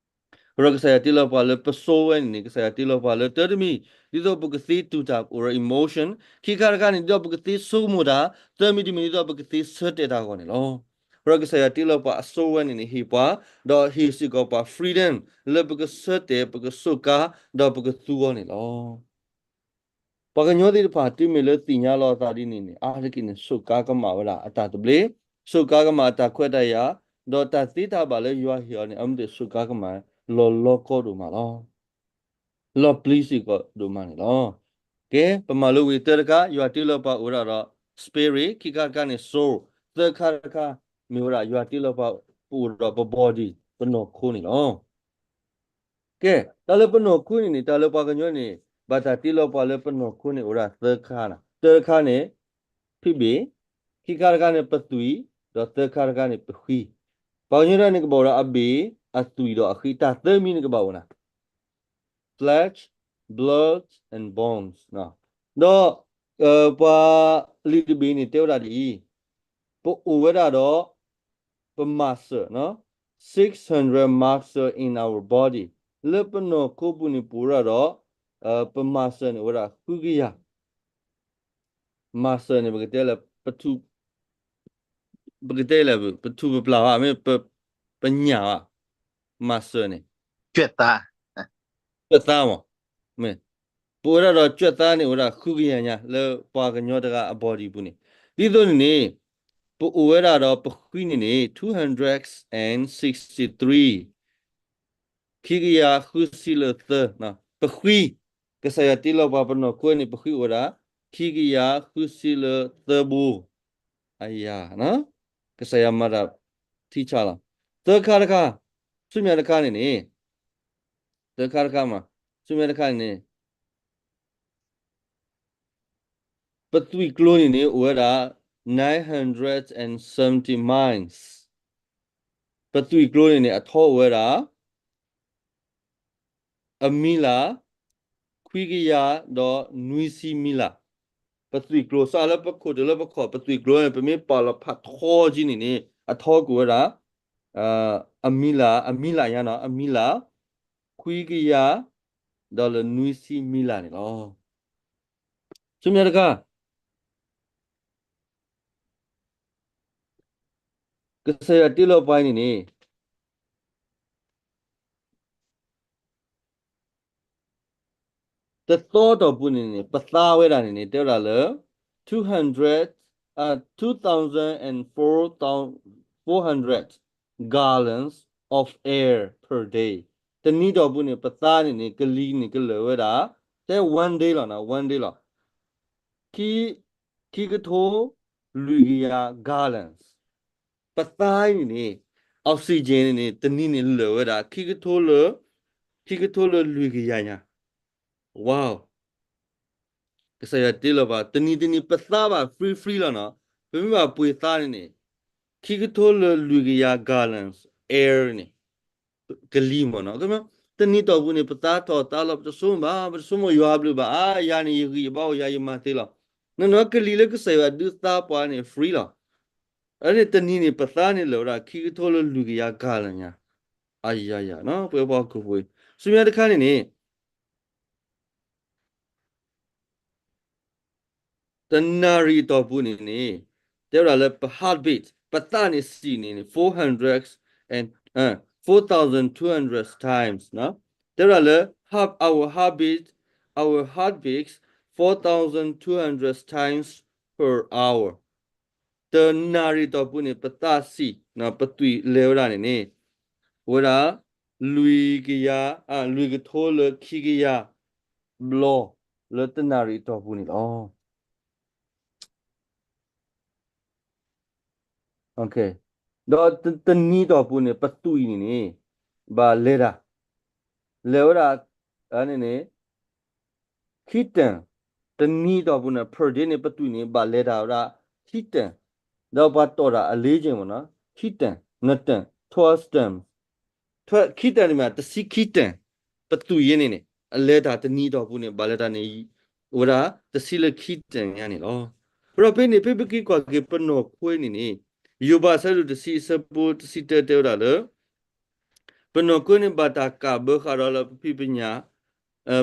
အဃိဒီးကစၢ်ယွၤတ့လီၤပှၤလၢပစိဝဲန့ၣ်န့ၣ် ကစၢ်ယွၤတ့လီၤပှၤလၢတၢတမံၤ ဒ်သိးပကသ့တူၢ်တၢ် ပအိၣ်ဒီး emotion, ခံခါတခါန့ၣ် ဒ်သိးပကသ့ဆိကမိၣ်တၢ်, သၢမံၤတမံၤ ဒ်သိးပကသ့ဆၢတဲာ်တၢ်အဂီၢ်န့ၣ်လီၤ. အဃိဒီးကစၢ်ယွၤတ့လီၤပှၤအစိဝဲန့ၣ်န့ၣ် ဟ့ၣ်ပှၤ, ဒီးဟ့ၣ်စ့ၢ်ကီးပှၤ freedom လၢပကဆၢတဲာ်, ပကစူးကါ, ဒီးပကသူအီၤန့ၣ်လီၤ. ပှၤကညီသ့ၣ်တဖၣ် တုၤမ့ၢ်လၢသ့ၣ်ညါလီၤအသးဒ်န့ၣ်န့ၣ် အါတက့ၢ်န့ၣ် စူးကါကမၣ်ဝဲဒၣ်အတၢ်သဘျ့, စူးကါကမၣ်အတၢ်ခွဲးတၢ်ယာ်, ဒီးတၢ်သ့တၢ်ဘၣ်လၢယွၤဟ့ၣ်အီၤန့ၣ် အမ့ၢ်သ့ၣ်စူးကါကမၣ် လီၤလီၤကီဒိၣ်မးလီၤ. လီၤပျံၤစ့ၢ်ကီးဒိၣ်မးန့ၣ်လီၤ. ကဲ, ပမၤလိဝံၤတၢတခါ ယွၤတ့လီၤပှၤအိၣ်ဝဲဒၣ်ဒီး spirit, ခံခါတခါန့ၣ် soul, သၢခါတခါ မ့ၢ်ဝဲဒၣ် ယွၤတ့လီၤပှၤပအိၣ်ဒီးပ body, ပနီၢ်ခိန့ၣ်လီၤ. ကဲ, တၢ်လၢပနီၢ်ခိန့ၣ်န့ၣ် တၢ်လၢပှၤကညီန့ၣ် ဘၣ်တၢ်တ့လီၤပှၤလၢပနီၢ်ခိန့ၣ် အိၣ်ဝဲဒၣ်သၢခါန့ၣ်, တၢတခါန့ၣ် ဖံးဘ့ၣ်, ခံခါတခါန့ၣ် ပသွံၣ်, ဒီးသၢခါတခါန့ၣ် ပဃံ. ပှၤကညီတဂၤန့ၣ် ကဘၣ်အိၣ်ဒီးအဘ့ၣ်, အသွံၣ်ဒီးအဃံ, တၢ်သၢမံၤန့ၣ်ကဘၣ်အိၣ်နၤ flesh, blood and bones ဒီး ပှၤလံာ်တဘ့ၣ်န့ၣ် တဲဝဲဒၣ်ဒ်အံၤ, ပအိၣ်ဝဲဒၣ်ဒီး ပ muscle, six hundred muscle in our body, လၢပနီၢ်ခိပူၤန့ၣ် ပအိၣ်ဝဲဒၣ်ဒီး ပ muscle န့ၣ် အိၣ်ဝဲဒၣ်ဃုကယၤ muscle န့ၣ် ပကတဲလၢ ပကတဲလၢ ပထူၣ်ပပျၢ်ဘၣ်, မ့ၢ်ပညၣ်ဘၣ်, muscle န့ၣ် ကြွက်သား, ကြွက်သားမး, မ့ၢ် ပအိၣ်ဝဲဒၣ်ဒီး ကြွက်သား န့ၣ် အိၣ်ဝဲဒၣ်ဃုကယၤညါ လၢပှၤကညီတဂၤအ body ပူၤန့ၣ်, ဒ်သိးန့ၣ်န့ၣ် ပအိၣ်ဝဲဒၣ်ဒီးပဃံန့ၣ်န့ၣ် two hundred and sixty-three, ခံကယၤဃုဆံလၢသၢ, ပဃံ, ကစၢ်ယွၤတ့လီၤပှၤပနီၢ်ခိန့ၣ် ပဃံအိၣ်ဝဲဒၣ် ခံကယၤဃုဆံလၢသၢဘိ, အယၤ, က ကစၢ်ယွၤမၤတၢ်ထံဆးလီၤ. သၢခါတခါ, ဆူမဲာ်ညါတခါန့ၣ်န့ၣ်, သၢခါတခါမး, ဆူမဲာ်ညါတခါန့ၣ်န့ၣ် ပသွံၣ်ကျိၤန့ၣ်န့ၣ် အိၣ်ဝဲဒၣ် nine hundred and seventy miles. ပသွံၣ်ကျိၤန့ၣ်န့ၣ် အထီအိၣ်ဝဲဒၣ် အမံၤလၢ် ခွံကယၤဒီးနွံဆံမံၤလၢ်. ပသွံၣ်ကျိၤ စးလၢပခိၣ်တုၤလၢပခီၣ် ပသွံၣ်ကျိၤန့ၣ် ပမ့ၢ်ပာ်လီၤဖးထီကံန့ၣ်န့ၣ် အထီကအိၣ်ဝဲဒၣ် အမံၤလၢ်, အမံၤလၢ်ညါနီၤ, အမံၤလၢ် ခွံကယၤ ဒီးလၢနွံဆံမံၤလၢ်န့ၣ်လီၤ. ဆူမဲာ်ညါတခါ ကစၢ်ယွၤတ့လီၤပှၤန့ၣ်န့ၣ် တသီတီၢ်ပူၤန့ၣ်န့ၣ် ပသါဝဲဒၣ်န့ၣ်န့ၣ် တဲဝဲဒၣ်လၢ two hundred, uh, two thousand and four thousand four hundred gallons of air per day. တနံၤတီၢ်ပူၤန့ၣ် ပသါန့ၣ်န့ၣ် ကလံၤန့ၣ်ကလၢာ်ဝဲဒၣ် တဲ one day လီၤနီၤ, one day လီၤ. ခံ, ခံကထိလွံၢ်ကယၤ gallons. ပသါန့ၣ်န့ၣ် oxygen န့ၣ်န့ၣ် တနံၤန့ၣ်လၢာ်ဝဲဒၣ် ခံကထိလၢ, ခံကထိလၢလွံၢ်ကယၤညါ. Wow. ကစၢ်ယွၤတ့လီၤပှၤ တနံၤတနံၤပသါဘၣ် free free လီၤနီၤ. ပမ့ၢ်ဘၣ်ပှ့ၤသါန့ၣ်န့ၣ် ခံကထိလၢလွံၢ်ကယၤ gallons air န့ၣ် ကလံၤမ့ၢ်နီၤ. တနံၤတီၢ်ပူၤန့ၣ် ပသါထီၣ်သါလီၤ ပတဆိကမိၣ်ဘၣ်, ပတဆိကမိၣ်ယွၤဘျုးဘၣ်, အါ ယၤန့ၣ် ယဂံၢ်ယဘါအိၣ် ယၤယမၤသ့လီၤ. နီၢ်နီၢ် ကလံၤလၢကစၢ်ယွၤဒုးသါပှၤန့ၣ် free လီၤ. အန့ၣ်တနံၤန့ၣ် ပသါန့ၣ်လၢာ်ဝဲဒၣ် ခံကထိလၢလွံၢ်ကယၤ gallon ညါ. အယၤယၤနီၤ ပဝဲပှၤဟီၣ်ခိၣ်ဖိအံၤ ဆူမဲာ်ညါတခါန့ၣ်န့ၣ် တနၣ်ရံၣ်အတီၢ်ပူၤန့ၣ်န့ၣ် တဲဝဲဒၣ်လၢပ heartbeat ပသးန့ၣ်စံၣ်န့ၣ်န့ၣ် four hundred and, uh, four thousand two hundred times နီၤ. တဲဝဲဒၣ်လၢ heart, our heartbeat, our heartbeats four thousand two hundred times per hour. တနၣ်ရံၣ်တီၢ်ပူၤန့ၣ် ပသးစံၣ် ပသွံၣ်လဲၤဝဲဒၣ်န့ၣ်န့ၣ် အိၣ်ဝဲဒၣ် လွံၢ်ကယၤ, အ, လွံၢ်ကထိလၢခံကယၤ ဘျီ လၢတနၣ်ရံၣ်တီၢ်ပူၤန့ၣ်လီၤ. ဒီးတနံၤတီၢ်ပူၤန့ၣ် ပသွံၣ်န့ၣ်န့ၣ် ဘၣ်လဲၤတၢ် လဲၤဝဲဒၣ် န့ၣ်န့ၣ် ခံတၢၢ်, တနံၤတီၢ်ပူၤန့ၣ် per day န့ၣ် ပသွံၣ်န့ၣ် ဘၣ်လဲၤတၢ်ဝဲဒၣ် ခံတၢၢ်, ဒီးပှၤတီၢ်တၢ်အလ့က့မ့ၢ်နီၤ, ခံတၢၢ်, နတၢၢ်, twelve tons, ခံတၢၢ်န့ၣ်မ့ၢ် တဆံခံတၢၢ်, ပသွံၣ်ယဲန့ၣ်န့ၣ် အလဲၤတၢ်တနံၤတီၢ်ပူၤန့ၣ် ဘၣ်လဲၤတၢ်န့ၣ် အိၣ်ဝဲဒၣ် တဆံလၢခံတၢၢ်ညါန့ၣ်လီၤ. အဃိဒီးဖဲန့ၣ် ဖဲပက့ၤကွၢ်က့ၤပနီၢ်ခွ့န့ၣ်န့ၣ် ယိၤဘးအဆၢဒိၣ်တဆံအဆၢဖိတဆံတၢတဲဝဲဒၣ်လၢ ပနီၢ်ခွ့န့ၣ်ဘၣ်တၢ်ကးဘၢဃာ်ဒီးလၢပဖံးပညၣ်,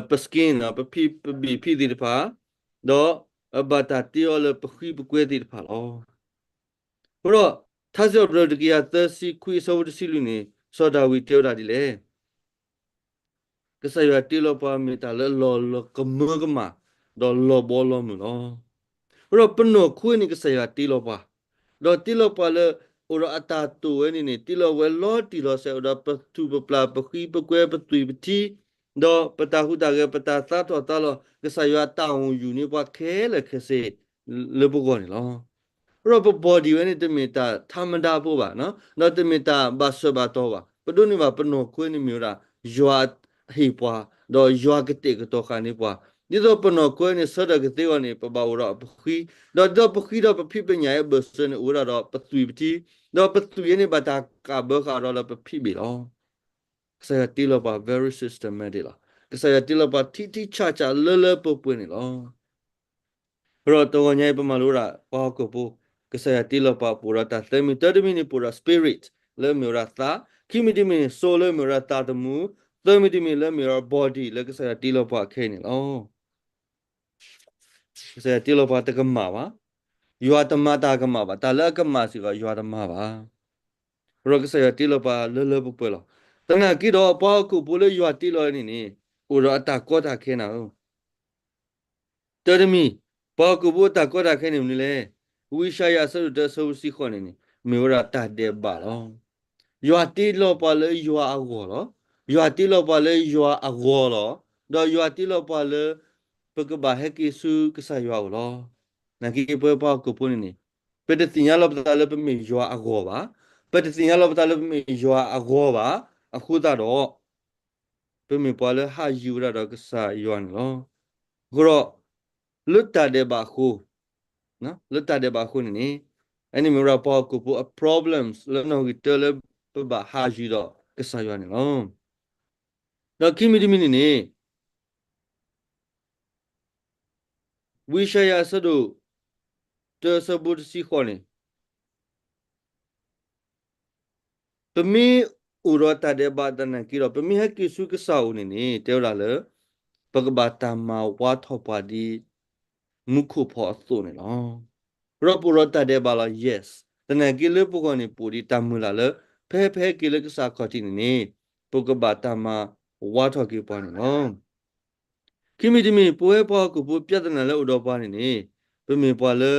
ပ skin နီၤ, ပဖံးပဘ့ၣ်ဖံးသ့ၣ်တဖၣ်, ဒီးဘၣ်တၢ်တ့အီၤလၢပဃံပကွဲသ့ၣ်တဖၣ်လီၤ. အဃိဒီး ထါစံးထီၣ်ပတြၢၤတကယၤသၢဆံခွံအဆၢဖိတဆံလွံၢ်န့ၣ် စီၤဒၤဝံးတဲဝဲဒၣ်ဒ်လဲၣ်. ကစၢ်ယွၤတ့လီၤပှၤမ့ၢ်တၢ်လၢအလီၤလီၤကမၢကမၣ် ဒီးလီၤဘီလီၤမုၢ်လီၤ. အဃိဒီးပနီၢ်ခွ့န့ၣ် ကစၢ်ယွၤတ့လီၤပှၤ, ဒီးတ့လီၤပှၤလၢ အိၣ်ဒီးအတၢ်တိာ်ဝဲန့ၣ်န့ၣ် တ့လီၤဝဲလီၤတံၢ်လီၤဆဲး အိၣ်ဒီးပထူၣ်ပပျၢ် ပဃံပကွဲ ပသွံၣ်ပထံ ဒီးပတၢ်ဟူးတၢ်ဂဲၤ ပတၢ်သါထီၣ်သါလီၤ ကစၢ်ယွၤတၢ်အိၣ်ယူၢ်န့ၢ်ပှၤခဲလၢာ်ခဲဆ့ လၢပဂီၢ်န့ၣ်လီၤ. အဃိဒီးပ body ဝဲန့ၣ် တမ့ၢ်တၢ်ထါမဒါဖိဘၣ်, ဒီးတမ့ၢ်တၢ်ဘၣ်ဆၢဘၣ်တီၤဘၣ်. ပဒိးန့ၢ်ဘၣ်ပနီၢ်ခွ့န့ၣ်မ့ၢ်ဝဲဒၣ် ယွၤဟ့ၣ်ပှၤ, ဒီးယွၤကတဲာ်ကတီၤဃာ်န့ၢ်ပှၤ. ဒ်သိးပနီၢ်ခွ့န့ၣ် ဆၢထၢၣ်ကသ့အီၤန့ၣ် ပဘၣ်အိၣ်ဒီးပဃံ, ဒီးဒ်သိးပဃံဒီးပဖံးပညၣ်အဘၢၣ်စၢၤန့ၣ် အိၣ်ဝဲဒၣ်ဒီးပသွံၣ်ပထံ, ဒီးပသွံၣ်အံၤန့ၣ် ဘၣ်တၢ်ကးဘၢဃာ်ဒီးလၢပဖံးဘ့ၣ်လီၤ. ကစၢ်ယွၤတ့လီၤပှၤ very systematic လီၤ. ကစၢ်ယွၤတ့လီၤပှၤထံထံဆးဆးလၢလၢပှဲၤပှဲၤန့ၣ်လီၤ. အဃိဒီးတဂီၤညါအံၤ ပမၤလိဝဲဒၣ် ပှၤဟီၣ်ခိၣ်ဖိ, ကစၢ်ယွၤတ့လီၤပှၤ ပအိၣ်ဒီးတၢ်သၢမံၤ, တၢတမံၤန့ၣ် ပအိၣ်ဒီး spirit လၢအမ့ၢ်ဝဲဒၣ်သး, ခံမံၤတမံၤန့ၣ် soul လၢအမ့ၢ်ဝဲဒၣ်သးသမူ, သၢမံၤတမံၤလၢအမ့ၢ်ဝဲဒၣ် body လၢကစၢ်ယွၤတ့လီၤပှၤအခဲအံၤန့ၣ်လီၤ. ကစၢ်ယွၤတ့လီၤပှၤတကမၣ်ဘၣ်. ယွၤတမၤတၢ်ကမၣ်ဘၣ်. တၢ်လၢအကမၣ်စ့ၢ်ကီး ယွၤတမၤဘၣ်. အဃိဒီးကစၢ်ယွၤတ့လီၤပှၤလၢလၢပှဲၤပှဲၤလီၤ. သနာ်က့ဒီး ပှၤဟီၣ်ခိၣ်ဖိလၢယွၤတ့လီၤန့ၣ်န့ၣ် အိၣ်ဒီးအတၢ်ကီတၢ်ခဲနၤဧၢ တၢတမံၤ, ပှၤဟီၣ်ခိၣ်ဖိအတၢ်ကီတၢ်ခဲန့ၣ်မနုၤလဲၣ်. ဝံယၡါယၤအဆၢဒိၣ်တၢအဆၢဖိတဆံဃိးန့ၣ်န့ၣ် မ့ၢ်ဝဲဒၣ်တၢ်ဒဲးဘးလီၤ. ယွၤတ့လီၤပှၤလၢယွၤအဂီၢ်လီၤ. ယွၤတ့လီၤပှၤလၢယွၤအဂီၢ်လီၤ. ဒီးယွၤတ့လီၤပှၤလၢ ပကဘၣ်ဟဲက့ၤဆူကစၢ်ယွၤအအိၣ်လီၤ. သနာ်က့ပဝဲပှၤဟီၣ်ခိၣ်ဖိန့ၣ်န့ၣ် ပ ပတသ့ၣ်ညါလီၤပသးလၢပမ့ၢ်ယွၤအဂီၢ်ဘၣ်, ပတသ့ၣ်ညါလီၤပသးလၢပမ့ၢ်ယွၤအဂီၢ်ဘၣ်, အဃိသတးဒီး ပမ့ၢ်ပှၤလၢဟးယုၤဝဲဒၣ်ဒီးကစၢ်ယွၤန့ၣ်လီၤ. အဃိဒီး လၢတၢ်ဒဲးဘးအဃိ, လၢတၢ်ဒဲးဘးအဃိန့ၣ်န့ၣ်, အန့ၣ်မ့ၢ်ဝဲဒၣ်ပှၤဟီၣ်ခိၣ်ဖိအ problems လၢနီၣ်ဂံၢ်တၢလၢပဘၣ်ဟးယုၤဒီးကစၢ်ယွၤန့ၣ်လီၤ. ဒီးခံမံၤတမံၤန့ၣ်န့ၣ် ဝံယၡါယၤအဆၢဒိၣ် တၢအဆၢဖိတဆံဃိးန့ၣ် ပမ့ၢ်အိၣ်ဒီးတၢ်ဒဲးဘးသနာ်က့ဒီး ပမ့ၢ်ဟဲက့ၤဆူကစၢ်အအိၣ်န့ၣ်န့ၣ် တဲဝဲဒၣ်လၢ ပကဘၣ်တၢ်မၤဝါထီၣ်ပှၤဒ် မူခိၣ်ဖီအသိးန့ၣ်လီၤ. ဒီးပအိၣ်ဒီးတၢ်ဒဲးဘးလီၤ yes, သနာ်က့လၢပဂီၢ်န့ၣ် ပအိၣ်ဒံးတၢ်မုၢ်လၢ်လၢ ဖဲပဟဲက့ၤလၢကစၢ်အခီၣ်ထံးန့ၣ်န့ၣ် ပကဘၣ်တၢ်မၤဝါထီၣ်က့ၤပှၤန့ၣ်လီၤ. ခံမံၤတမံၤ ပဝဲပှၤဟီၣ်ခိၣ်ဖိ ပြဿနာလၢအိၣ်ဒီးပှၤန့ၣ်န့ၣ် ပမ့ၢ်ပှၤလၢ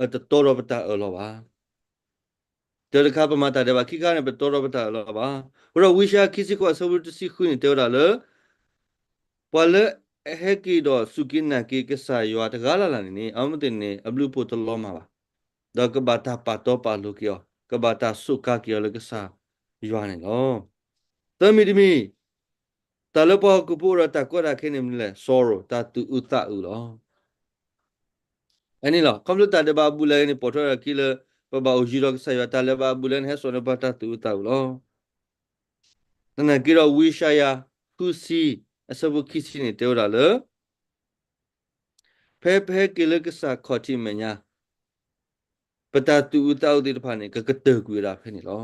အတတီဒီးပတၢ်အၢၣ်လီၤဘၣ်. တၢတခါပမၤတၢ်ဒဲးဘး, ခံခါန့ၣ် ပတီဒီးပတၢ်အၢၣ်လီၤဘၣ်. အဃိဒီးဝံယၡါယၤခံဆံဃိးအဆၢဖိတဆံဃုန့ၣ် တဲဝဲဒၣ်လၢ ပှၤလၢအဟဲက့ၤဒီးစူၢ်က့ၤနာ်က့ၤကစၢ်ယွၤတဂၤလၢ်လၢ်န့ၣ်န့ၣ် အမ့ၢ်သ့ၣ်န့ၣ် အဘျုးအဖှိၣ်တလီၤမၢ်ဘၣ်. ဒီးကဘၣ်တၢ်ပာ်တီပာ်လိၤက့ၤအီၤ, ကဘၣ်တၢ်စူးကါက့ၤအီၤလၢကစၢ်ယွၤန့ၣ်လီၤ. သၢမံၤတမံၤ, တၢ်လၢပှၤဟီၣ်ခိၣ်ဖိအိၣ်ဒီးတၢ်ကီတၢ်ခဲန့ၣ်မနုၤလဲၣ်, sorrow တၢ်သူၣ်အုးသးအုးလီၤ. အန့ၣ်လီၤ. ခီဖျိတၢ်ဒဲးဘးအဘူးအလဲန့ၣ် ပိာ်ထွဲဝဲဒၣ်အခံလၢ ပဘၣ်အိၣ်ယံၤဒီးကစၢ်ယွၤ, တၢ်ဒဲးဘးအဘူးအလဲန့ၣ် ဟဲစိာ်န့ၢ်ပှၤတၢ်သူၣ်အုးသးအုးလီၤ. သနာ်က့ဒီးဝံယၡါယၤ ဃုဆံ အဆၢဖိခံဆံန့ၣ် တဲဝဲဒၣ်လၢ ဖဲပဟဲက့ၤလၢကစၢ်ခီၣ်ထံးမဲာ်ညါ ပတၢ်သူၣ်အုးသးအုးသ့ၣ်တဖၣ်န့ၣ် ကကတၢၢ်ကွံာ်ဝဲဒၣ်ဖဲန့ၣ်လီၤ.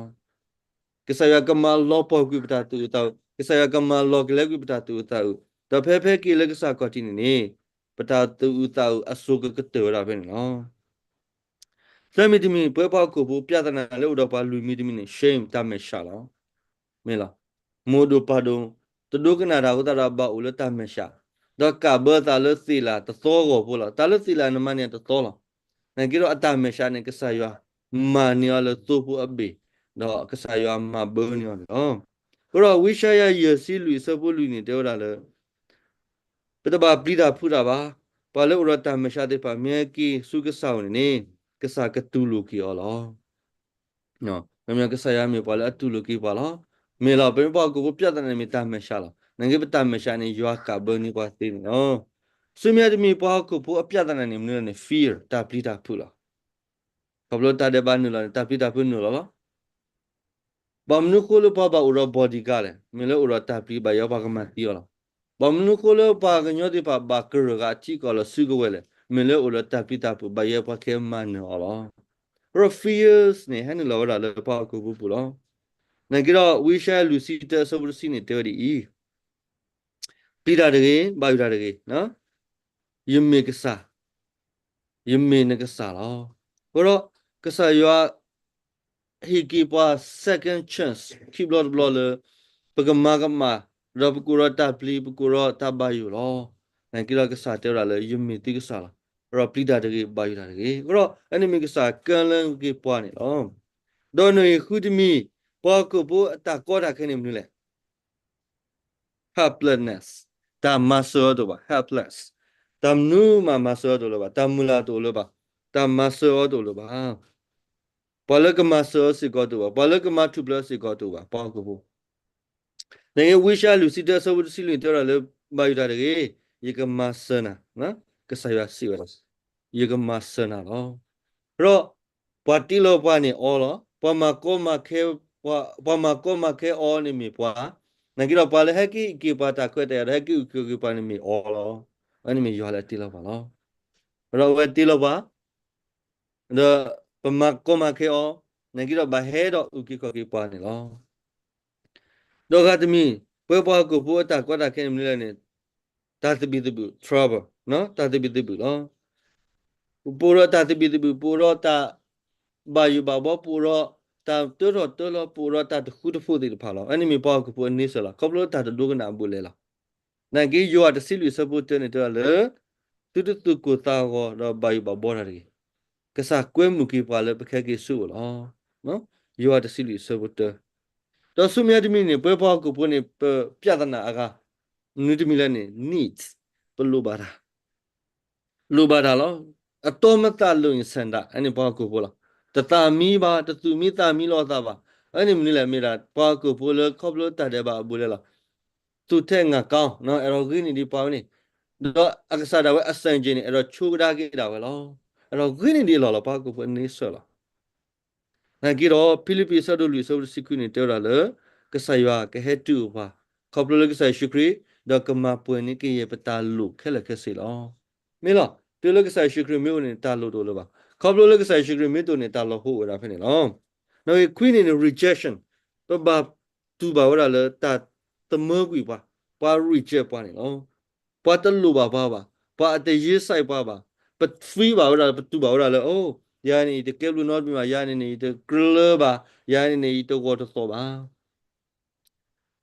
ကစၢ်ယွၤကမၤလီၤပှီၢ်ကွံာ်ပတၢ်သူၣ်အုးသးအုး, ကစၢ်ယွၤကမၤလီၤကလဲကွံာ်ပတၢ်သူၣ်အုးသးအုး, ဒီးဖဲပဟဲက့ၤလၢကစၢ်ခီၣ်ထံးန့ၣ်န့ၣ် ပတၢ်သူၣ်အုးသးအုးအစိကကတၢၢ်ဝဲဒၣ်ဖဲန့ၣ်လီၤ. သၢမံၤတမံၤ ပဝဲပှၤဟီၣ်ခိၣ်ဖိ ပြဿနာလၢအိၣ်ဒီးပှၤလွံၢ်မံၤတမံၤန့ၣ် shame တၢ်မဲာ်ဆှးလီၤ. မ့ၢ်လီၤ. မိၢ်ဒိၣ်ပၢ်ဒိၣ် တဒိကနၣ်တၢ်အဃိသတးဒီးဘၣ်အိၣ်လၢတၢ်မဲာ်ဆှး, ဒီးကးဘၢသးလၢသ့ၣ်လၣ်တသီအဂီၢ်ဖိလီၤ. တၢ်လၢသ့ၣ်လၣ်န့ၣ်မၤန့ၢ်တသီလီၤ. သနာ်က့ဒီးအတၢ်မဲာ်ဆှးန့ၣ် ကစၢ်ယွၤမၤန့ၢ်အီၤလၢသိဖိအဘ့ၣ်, ဒီးကစၢ်ယွၤမၤဘၢန့ၢ်အီၤန့ၣ်လီၤ. အဃိဒီးဝံယၡါယၤယဲၢ်ဆံလွံၢ်အဆၢဖိလွံၢ်န့ၣ် တဲဝဲဒၣ်လၢ ပတဘၣ်ပျံၤတၢ်ဖုးတၢ်ဘၣ်. ပှၤလၢအိၣ်ဒီးတၢ်မဲာ်ဆှးသ့ၣ်တဖၣ် မ့ၢ်ဟဲက့ၤဆူကစၢ်အအိၣ်န့ၣ်န့ၣ် ကစၢ်ကတူၢ်လိာ်က့ၤအီၤလီၤ. ကစၢ်ယွၤမ့ၢ်ပှၤလၢအတူၢ်လိာ်က့ၤပှၤလီၤ. မ့ၢ်လီၤ, ပမ့ၢ်ပှၤဟီၣ်ခိၣ်ဖိ ပြဿနာန့ၣ်မ့ၢ်တၢ်မဲာ်ဆှးလီၤ. သနာ်က့ပတၢ်မဲာ်ဆှးန့ၣ် ယွၤကးဘၢန့ၢ်ပှၤသ့န့ၣ်လီၤ. ဆူမဲာ်ညါတမံၤ ပှၤဟီၣ်ခိၣ်ဖိအပြဿနာန့ၣ် မနုၤလဲၣ်န့ၣ် fear တၢ်ပျံၤတၢ်ဖုးလီၤ. ခီဖျိတၢ်ဒဲးဘးနုာ်လီၤန့ၣ် တၢ်ပျံၤတၢ်ဖုးနုာ်လီၤလီၤ. ဘၣ်မနုၤဃိလၢပှၤဘၣ်အိၣ်ဒီး bodyguard လဲၣ်, မ့ၢ်လၢအိၣ်ဒီးတၢ်ပျံၤဘၣ်ယဲပှၤကမၤသံအီၤလီၤ. ဘၣ်မနုၤဃိလၢပှၤကညီသ့ၣ်တဖၣ်ဘၣ်ကရၢၢ်ဃာ်အထံအကီၢ်လီၤစုကဝဲၤလဲၣ်, မ့ၢ်လၢအိၣ်ဒီးတၢ်ပျံၤတၢ်ဖုး ဘၣ်ယဲပှၤကမၤနၢၤအီၤလီၤ. ဒီး fears န့ၣ် ဟဲနုာ်လီၤဝဲဒၣ်လၢပှၤဟီၣ်ခိၣ်ဖိပူၤလီၤ. သနာ်က့ဒီး ဝံယၡါယၤလွံၢ်ဆံတၢအဆၢဖိတဆံန့ၣ် တဲဝဲဒ်အံၤ, ပျံၤတၢ်တဂ့ၤ, ဘၣ်ယိၣ်တၢ်တဂ့ၤ, ယမ့ၢ်ကစၢ်, ယမ့ၢ်နကစၢ်လီၤ. အဃိဒီး ကစၢ်ယွၤ ဟ့ၣ်က့ၤပှၤ second chance ခံဘျီတဘျီလၢ ပကမၤကမၣ်, ဒီးပကအိၣ်ဒီးတၢ်ပျံၤ ပကအိၣ်ဒီးတၢ်ဘၣ်ယိၣ်လီၤ. သနာ်က့ဒီးကစၢ်တဲဝဲဒၣ်လၢ ယမ့ၢ်သုကစၢ်လီၤ. အဃိဒီးပျံၤတၢ်တဂ့ၤ, ဘၣ်ယိၣ်တၢ်တဂ့ၤ. အဃိဒီး အန့ၣ်မ့ၢ်ကစၢ်ကဲလၢက့ၤပှၤန့ၣ်လီၤ. ဒီးနွံဃုတမံၤ ပှၤဟီၣ်ခိၣ်ဖိအတၢ်ကီတၢ်ခဲန့ၣ်မနုၤလဲၣ်. Helplessness, တၢ်မၤစၢၤအီၤတအိၣ်ဘၣ်, helpless, တၢ်မနုၤမးမၤစၢၤအီၤတအိၣ်လၢၤဘၣ်, တၢ်မုၢ်လၢ်တအိၣ်လၢၤဘၣ်, တၢ်မၤစၢၤအီၤတအိၣ်လၢၤဘၣ်. ပှၤလၢကမၤစၢၤအီၤစ့ၢ်ကီးတအိၣ်ဘၣ်, ပှၤလၢကမၤထူၣ်ဖျဲးအီၤစ့ၢ်ကီးတအိၣ်ဘၣ်, ပှၤဟီၣ်ခိၣ်ဖိ သနာ်က့ ဝံယၡါယၤလွံၢ်ဆံတၢအဆၢဖိတဆံလွံၢ်တဲဝဲဒၣ်လၢ ဘၣ်ယိၣ်တၢ်တဂ့ၤ, ယကမၤစၢၤနၤ, ကစၢ်ယွၤစံးဝဲဒၣ်, ယကမၤစၢၤနၤလီၤ. ဒီး ပှၤတ့လီၤပှၤန့ၣ်အီၤလီၤ. ပှၤမၤကီမၤခဲ, ပှၤမၤကီမၤခဲအီၤန့ၣ်မ့ၢ်ပှၤ, သနာ်က့ဒီးပှၤလၢဟဲက့ၤဟ့ၣ်က့ၤပှၤတၢ်ခွဲးတၢ်ယာ်ဒီး ဟဲက့ၤအုၣ်က့ၤခီၣ်က့ၤပှၤန့ၣ်မ့ၢ်အီၤလီၤ. အန့ၣ်မ့ၢ်ယွၤလၢအတ့လီၤပှၤလီၤ. ဒီးအဝဲတ့လီၤပှၤ ဒီးပမၤကီမၤခဲအီၤ, သနာ်က့ဒီးဘၣ်ဟဲဒီးအုၣ်က့ၤခီၣ်က့ၤပှၤန့ၣ်လီၤ. ဒီးဂၤတမံၤ ပဝဲပှၤဟီၣ်ခိၣ်ဖိအတၢ်ကီတၢ်ခဲန့ၣ်မနုၤလဲၣ်န့ၣ်, တၢ်သဘံၣ်သဘုၣ် trouble, တၢ်သဘံၣ်သဘုၣ်လီၤ. ပအိၣ်ဒီးတၢ်သဘံၣ်သဘုၣ်, ပအိၣ်ဒီးတၢ်ဘၣ်ယိၣ်ဘၣ်ဘှီ, ပအိၣ်ဒီးတၢ်တၢထီၣ်တၢလီၤ, ပအိၣ်ဒီးတၢ်တဃူတဖိးသ့ၣ်တဖၣ်လီၤ. အန့ၣ်မ့ၢ်ပှၤဟီၣ်ခိၣ်ဖိအန့ဆၢၣ်လီၤ. ခီဖျိတၢ်တဒိကနၣ်အဘူးအလဲလီၤ. သနာ်က့ယိၤဟၣ်တဆံလွံၢ်အဆၢဖိတၢန့ၣ်တဲဝဲဒၣ်လၢ သုတသူၣ်ကိၢ်သးဂီၤဒီးဘၣ်ယိၣ်ဘၣ်ဘှီတၢ်တဂ့ၤ. ကစၢ်ကွဲမုာ်က့ၤပှၤလၢပကဟဲက့ၤဆူအအိၣ်လီၤ. ယိၤဟၣ်တဆံလွံၢ်အဆၢဖိတၢ, ဒီးဆူမဲာ်ညါတမံၤန့ၣ် ပဝဲပှၤဟီၣ်ခိၣ်ဖိန့ၣ် ပပြဿနာအဂၤ မနုၤတမံၤလဲၣ်န့ၣ် needs, ပလိၣ်ဘၣ်တၢ်, လိၣ်ဘၣ်တၢ်လီၤ. အတီမသးလိာ်န့ၣ် ဆန္ဒ အန့ၣ်ပှၤဟီၣ်ခိၣ်ဖိလီၤ. တသးမံဘၣ်, တသူၣ်မံသးမံလိာ်သးဘၣ်. အန့ၣ်မနုၤလဲၣ်, မ့ၢ်ဒၣ်ပှၤဟီၣ်ခိၣ်ဖိလၢခီဖျိတၢ်ဒဲးဘးအဘူးအလဲလီၤ. သူၣ်ထဲငါကောင်း, အဲၣ်ဒိးဂ့ၤန့ၢ်ဒံးပှၤဝဲန့ၣ်, ဒီးအကစၢ်ဒၣ်ဝဲအစၢၣ်က့ၤန့ၣ် အဲၣ်ဒိးဆိကဒါက့ၤဒၣ်ဝဲလီၤ. အဲၣ်ဒိးဂ့ၤန့ၢ်ဒံးအလီၢ်လီၤ, ပှၤဟီၣ်ခိၣ်ဖိန့ဆၢၣ်လီၤ. နာ်က့ဒီး ဖံလံးပံးအဆၢဒိၣ်လွံၢ်အဆၢဖိတဆံခွံန့ၣ် တဲဝဲဒၣ်လၢ ကစၢ်ယွၤကဟဲတုၤအိၣ်ပှၤ ခီဖျိလၢကစၢ်ယ့ၣ်ၡူးခရံာ် ဒီးကမၤပှဲၤန့ၢ်က့ၤယဲၢ်ပတၢ်လိၣ်ခဲလၢာ်ခဲဆ့လီၤ. မ့ၢ်လီၤ, တုၤလၢကစၢ်ယ့ၣ်ၡူးခရံာ်မ့ၢ်အိၣ်န့ၣ် တၢ်လိၣ်တအိၣ်လၢၤဘၣ်. ခီဖျိလၢကစၢ်ယ့ၣ်ၡူးခရံာ်မ့ၢ်တအိၣ်န့ၣ် တၢ်လီၤဟိအိၣ်ဝဲဒၣ်ဖဲန့ၣ်လီၤ. နာ်က့ခွံန့ၣ်န့ၣ် rejection, ပဘၣ်တူၢ်ဘၣ်ဝဲဒၣ်လၢတၢ်သမၢကွံာ်ပှၤ, ပှၤ reject ပှၤန့ၣ်လီၤ. ပှၤတလိၣ်ဘၣ်ပှၤဘၣ်, ပှၤအတယ့စဲးပှၤဘၣ်, ပသံဘၣ်ဝဲဒၣ် ပတူၢ်ဘၣ်ဝဲဒၣ်လၢ အိ, ယၤန့ၣ် ယတကဲဘျုးနီတမံၤဘၣ်, ယၤန့ၣ်န့ၣ် ယတကြၢးဘၣ်, ယၤန့ၣ်န့ၣ် ယတဂီၢ်တသီၣ်ဘၣ်.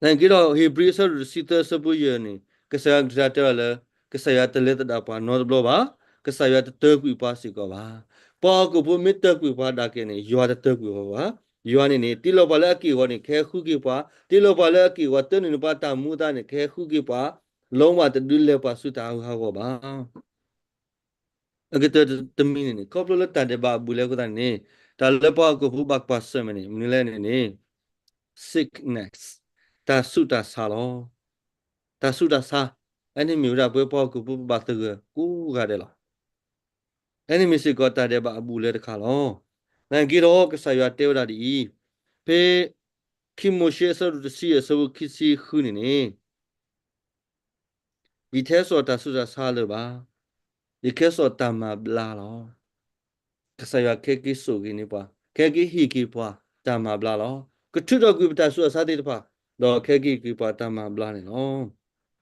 နာ်က့ဒီး ဧ့ၤဘြံၤအဆၢဒိၣ်တဆံသၢအဆၢဖိယဲၢ်န့ၣ် ကစၢ်ယွၤကလုၢ်ကထါတဲဝဲလၢ ကစၢ်ယွၤတလဲၤသဒၣ်ပှၤနီတဘျီဘၣ်, ကစၢ်ယွၤတတၢကွံာ်ပှၤစ့ၢ်ကီးဘၣ်. ပှၤဟီၣ်ခိၣ်ဖိမ့ၢ်တၢကွံာ်ပှၤဒၣ်က့ၤန့ၣ် ယွၤတတၢကွံာ်ပှၤဘၣ်. ယွၤန့ၣ်န့ၣ် တ့လီၤပှၤလၢအက့ၢ်အဂီၤန့ၣ် ကဟဲဃုက့ၤပှၤ, တ့လီၤပှၤလၢအက့ၢ်အဂီၤ တၢနုာ်န့ၢ်ပှၤတၢ်မူအသးန့ၣ် ကဟဲဃုက့ၤပှှၤ, လီၤမၢ်တဒုးလဲၤပှၤဆူတၢ်အဂၤအဂီၢ်ဘၣ်. အကတၢၢ်တမံၤန့ၣ်န့ၣ် ခီဖျိလၢတၢ်ဒဲးဘးအဘူးအလဲအဃိသတးန့ၣ်န့ၣ် တၢ်လၢပှၤဟီၣ်ခိၣ်ဖိဘၣ်ကွၢ်ဆၢၣ်မဲာ်န့ၣ် မနုၤလဲၣ်န့ၣ်န့ၣ် sickness, တၢ်ဆူးတၢ်ဆါလီၤ. တၢ်ဆူးတၢ်ဆါ, အန့ၣ်မ့ၢ်ဝဲဒၣ်ပဝဲပှၤဟီၣ်ခိၣ်ဖိပဘၣ်သဂၢၢ်ကိးဂၤဒဲးလီၤ. အန့ၣ်မ့ၢ်စ့ၢ်ကီးတၢ်ဒဲးဘးအဘူးအလဲတခါလီၤ. နာ်က့ဒီးကစၢ်ယွၤတဲဝဲဒၣ်ဒ်အံၤ, ဖဲ ခံမိၤၡ့အဆၢဒိၣ်တဆံအဆၢဖိခံဆံဃုန့ၣ်န့ၣ် ယတဟဲစိာ်တၢ်ဆူးတၢ်ဆါလၢၤဘၣ်. ယကဟဲစိာ်တၢ်မၤဘျါလီၤ. ကစၢ်ယွၤကဟဲက့ၤစိာ်က့ၤန့ၢ်ပှၤ, ကဟဲက့ၤဟ့ၣ်က့ၤပှၤတၢ်မၤဘျါလီၤ. ကထုးထီၣ်ကွံာ်ပတၢ်ဆူးတၢ်ဆါသ့ၣ်တဖၣ်, ဒီးကဟဲက့ၤက့ၤပှၤတၢ်မၤဘျါန့ၣ်လီၤ. အ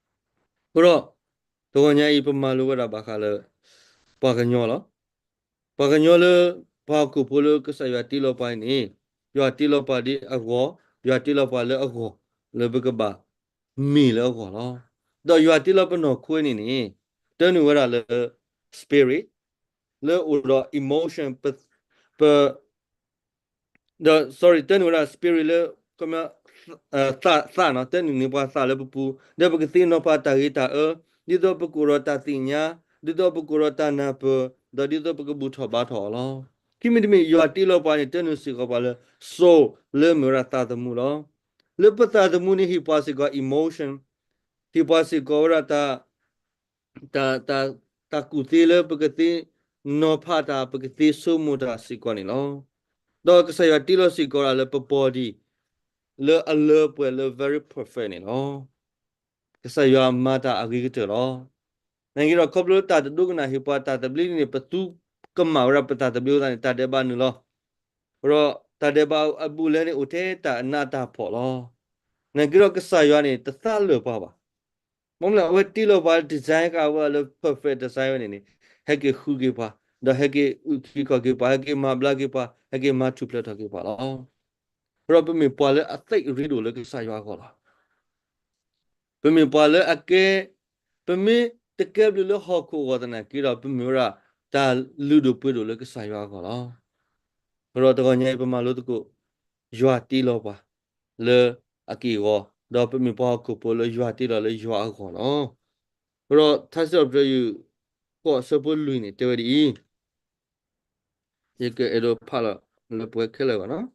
ဃိဒီး တဂီၤညါအံၤ ပမၤလိဝဲဒၣ်ဘၣ်ဃးလၢ ပှၤကညီလီၤ. ပှၤကညီလၢ ပှၤဟီၣ်ခိၣ်ဖိလၢကစၢ်ယွၤတ့လီၤပှၤအံၤန့ၣ် ယွၤတ့လီၤပှၤဒ်အဂီၢ်, ယွၤတ့လီၤပှၤလၢအဂီၢ် လၢပကဘၣ်မ့ၢ်လၢအဂီၢ်လီၤ. ဒီးယွၤတ့လီၤပနီၢ်ခိန့ၣ်န့ၣ် တၢနုာ်ဝဲဒၣ်လၢ spirit, လၢအိၣ်ဒီး emotion, ပ ပ ဒီး sorry, တၢနုာ်ဝဲဒၣ် spirit လၢ သး သးနီၤ, တၢနုာ်န့ၢ်ပှၤသးလၢပပူၤ, ဒီးပကသ့ၣ်နီၣ်ပှၤတၢ်ဂ့ၤတၢ်အၢ, ဒ်သိးပကအိၣ်ဒီးတၢ်သ့ၣ်ညါ, ဒ်သိးပကအိၣ်ဒီးတၢ်နၢ်ပၢၢ်, ဒီးဒ်သိးပကဘူၣ်ထီၣ်ဘါထီၣ်အီၤလီၤ. ခံမံၤတမံၤ ယွၤတ့လီၤပှၤန့ၣ် တၢနုာ်စ့ၢ်ကီးပှၤလၢ soul လၢမ့ၢ်ဝဲဒၣ်သးသမူလီၤ. လၢပသးသမူန့ၣ် ဟ့ၣ်ပှၤစ့ၢ်ကီး emotion, ဟ့ၣ်ပှၤစ့ၢ်ကီးဝဲဒၣ်တၢ် တၢ် တၢ် တၢ်ကူၣ်သ့လၢပကသ့နီၤဖးတၢ် ပကသ့ဆိကမိၣ်တၢ်စ့ၢ်ကီးန့ၣ်လီၤ. ဒီးကစၢ်ယွၤတ့လီၤစ့ၢ်ကီးဒၣ်လၢပ body လၢအလၢပှဲၤလၢ very perfect န့ၣ်လီၤ. ကစၢ်ယွၤမၤတၢ်အဂ့ၤကတၢၢ်လီၤ. နာ်က့ဒီး ခီဖျိတၢ်တဒိကနၣ်ဟ့ၣ်ပှၤတၢ်သဘျ့န့ၣ် ပသူကမၣ်ဝဲဒၣ်ပတၢ်သဘျ့အဃိသတးန့ၣ် တၢ်ဒဲးဘးနုာ်လီၤ. ဒီးတၢ်ဒဲးဘးအဘူးအလဲန့ၣ် အိၣ်ထဲတၢ်အနးတၢ်ဖှီၣ်လီၤ. နာ်က့ဒီး ကစၢ်ယွၤန့ၣ် တသးလၢာ်ပှၤဘၣ်. မ့ၢ်မနုၤလဲၣ် အဝဲတ့လီၤပှၤ design ဃာ်ဝဲလၢ perfect design ဝဲန့ၣ်န့ၣ် ဟဲက့ၤဃုက့ၤပှၤ, ဒီးဟဲက့ၤအုၣ်က့ၤခီၣ်က့ၤပှၤ, ဟဲက့ၤမၤဘျါက့ၤပှၤ, ဟဲက့ၤမၤထူၣ်ဖျဲးထီၣ်က့ၤပှၤလီၤ. ဒီးပမ့ၢ်ပှၤလၢအသ့ၣ်ရ့ဒိၣ်လၢကစၢ်ယွၤအဂီၢ်လီၤ. ပမ့ၢ်ပှၤလၢအကဲ, ပမ့ၢ်တကဲဘျုးလၢဟီၣ်ခိၣ်အဂီၢ်သနာ်က့ဒီး ပမ့ၢ်ဝဲဒၣ်တၢ်လုၢ်ဒိၣ်ပှ့ၤဒိၣ်လၢကစၢ်ယွၤအဂီၢ်လီၤ. ဒီးတဂီၤညါအံၤ ပမၤလိသကိး ယွၤတ့လီၤပှၤလၢအက့ၢ်အဂီၤ, ဒီးပမ့ၢ်ပှၤဟီၣ်ခိၣ်ဖိလၢယွၤတ့လီၤလၢယွၤအဂီၢ်လီၤ. ဒီးထါစံးထီၣ်ပတြၢၤ ယုၢ်ဃိး အဆၢဖိလွံၢ်န့ၣ် တဲဝဲဒ်အံၤ, ယကအဲၣ်ဒိးဖးလီၤလၢပှဲၤခဲလၢာ်ဘၣ်နီၤ.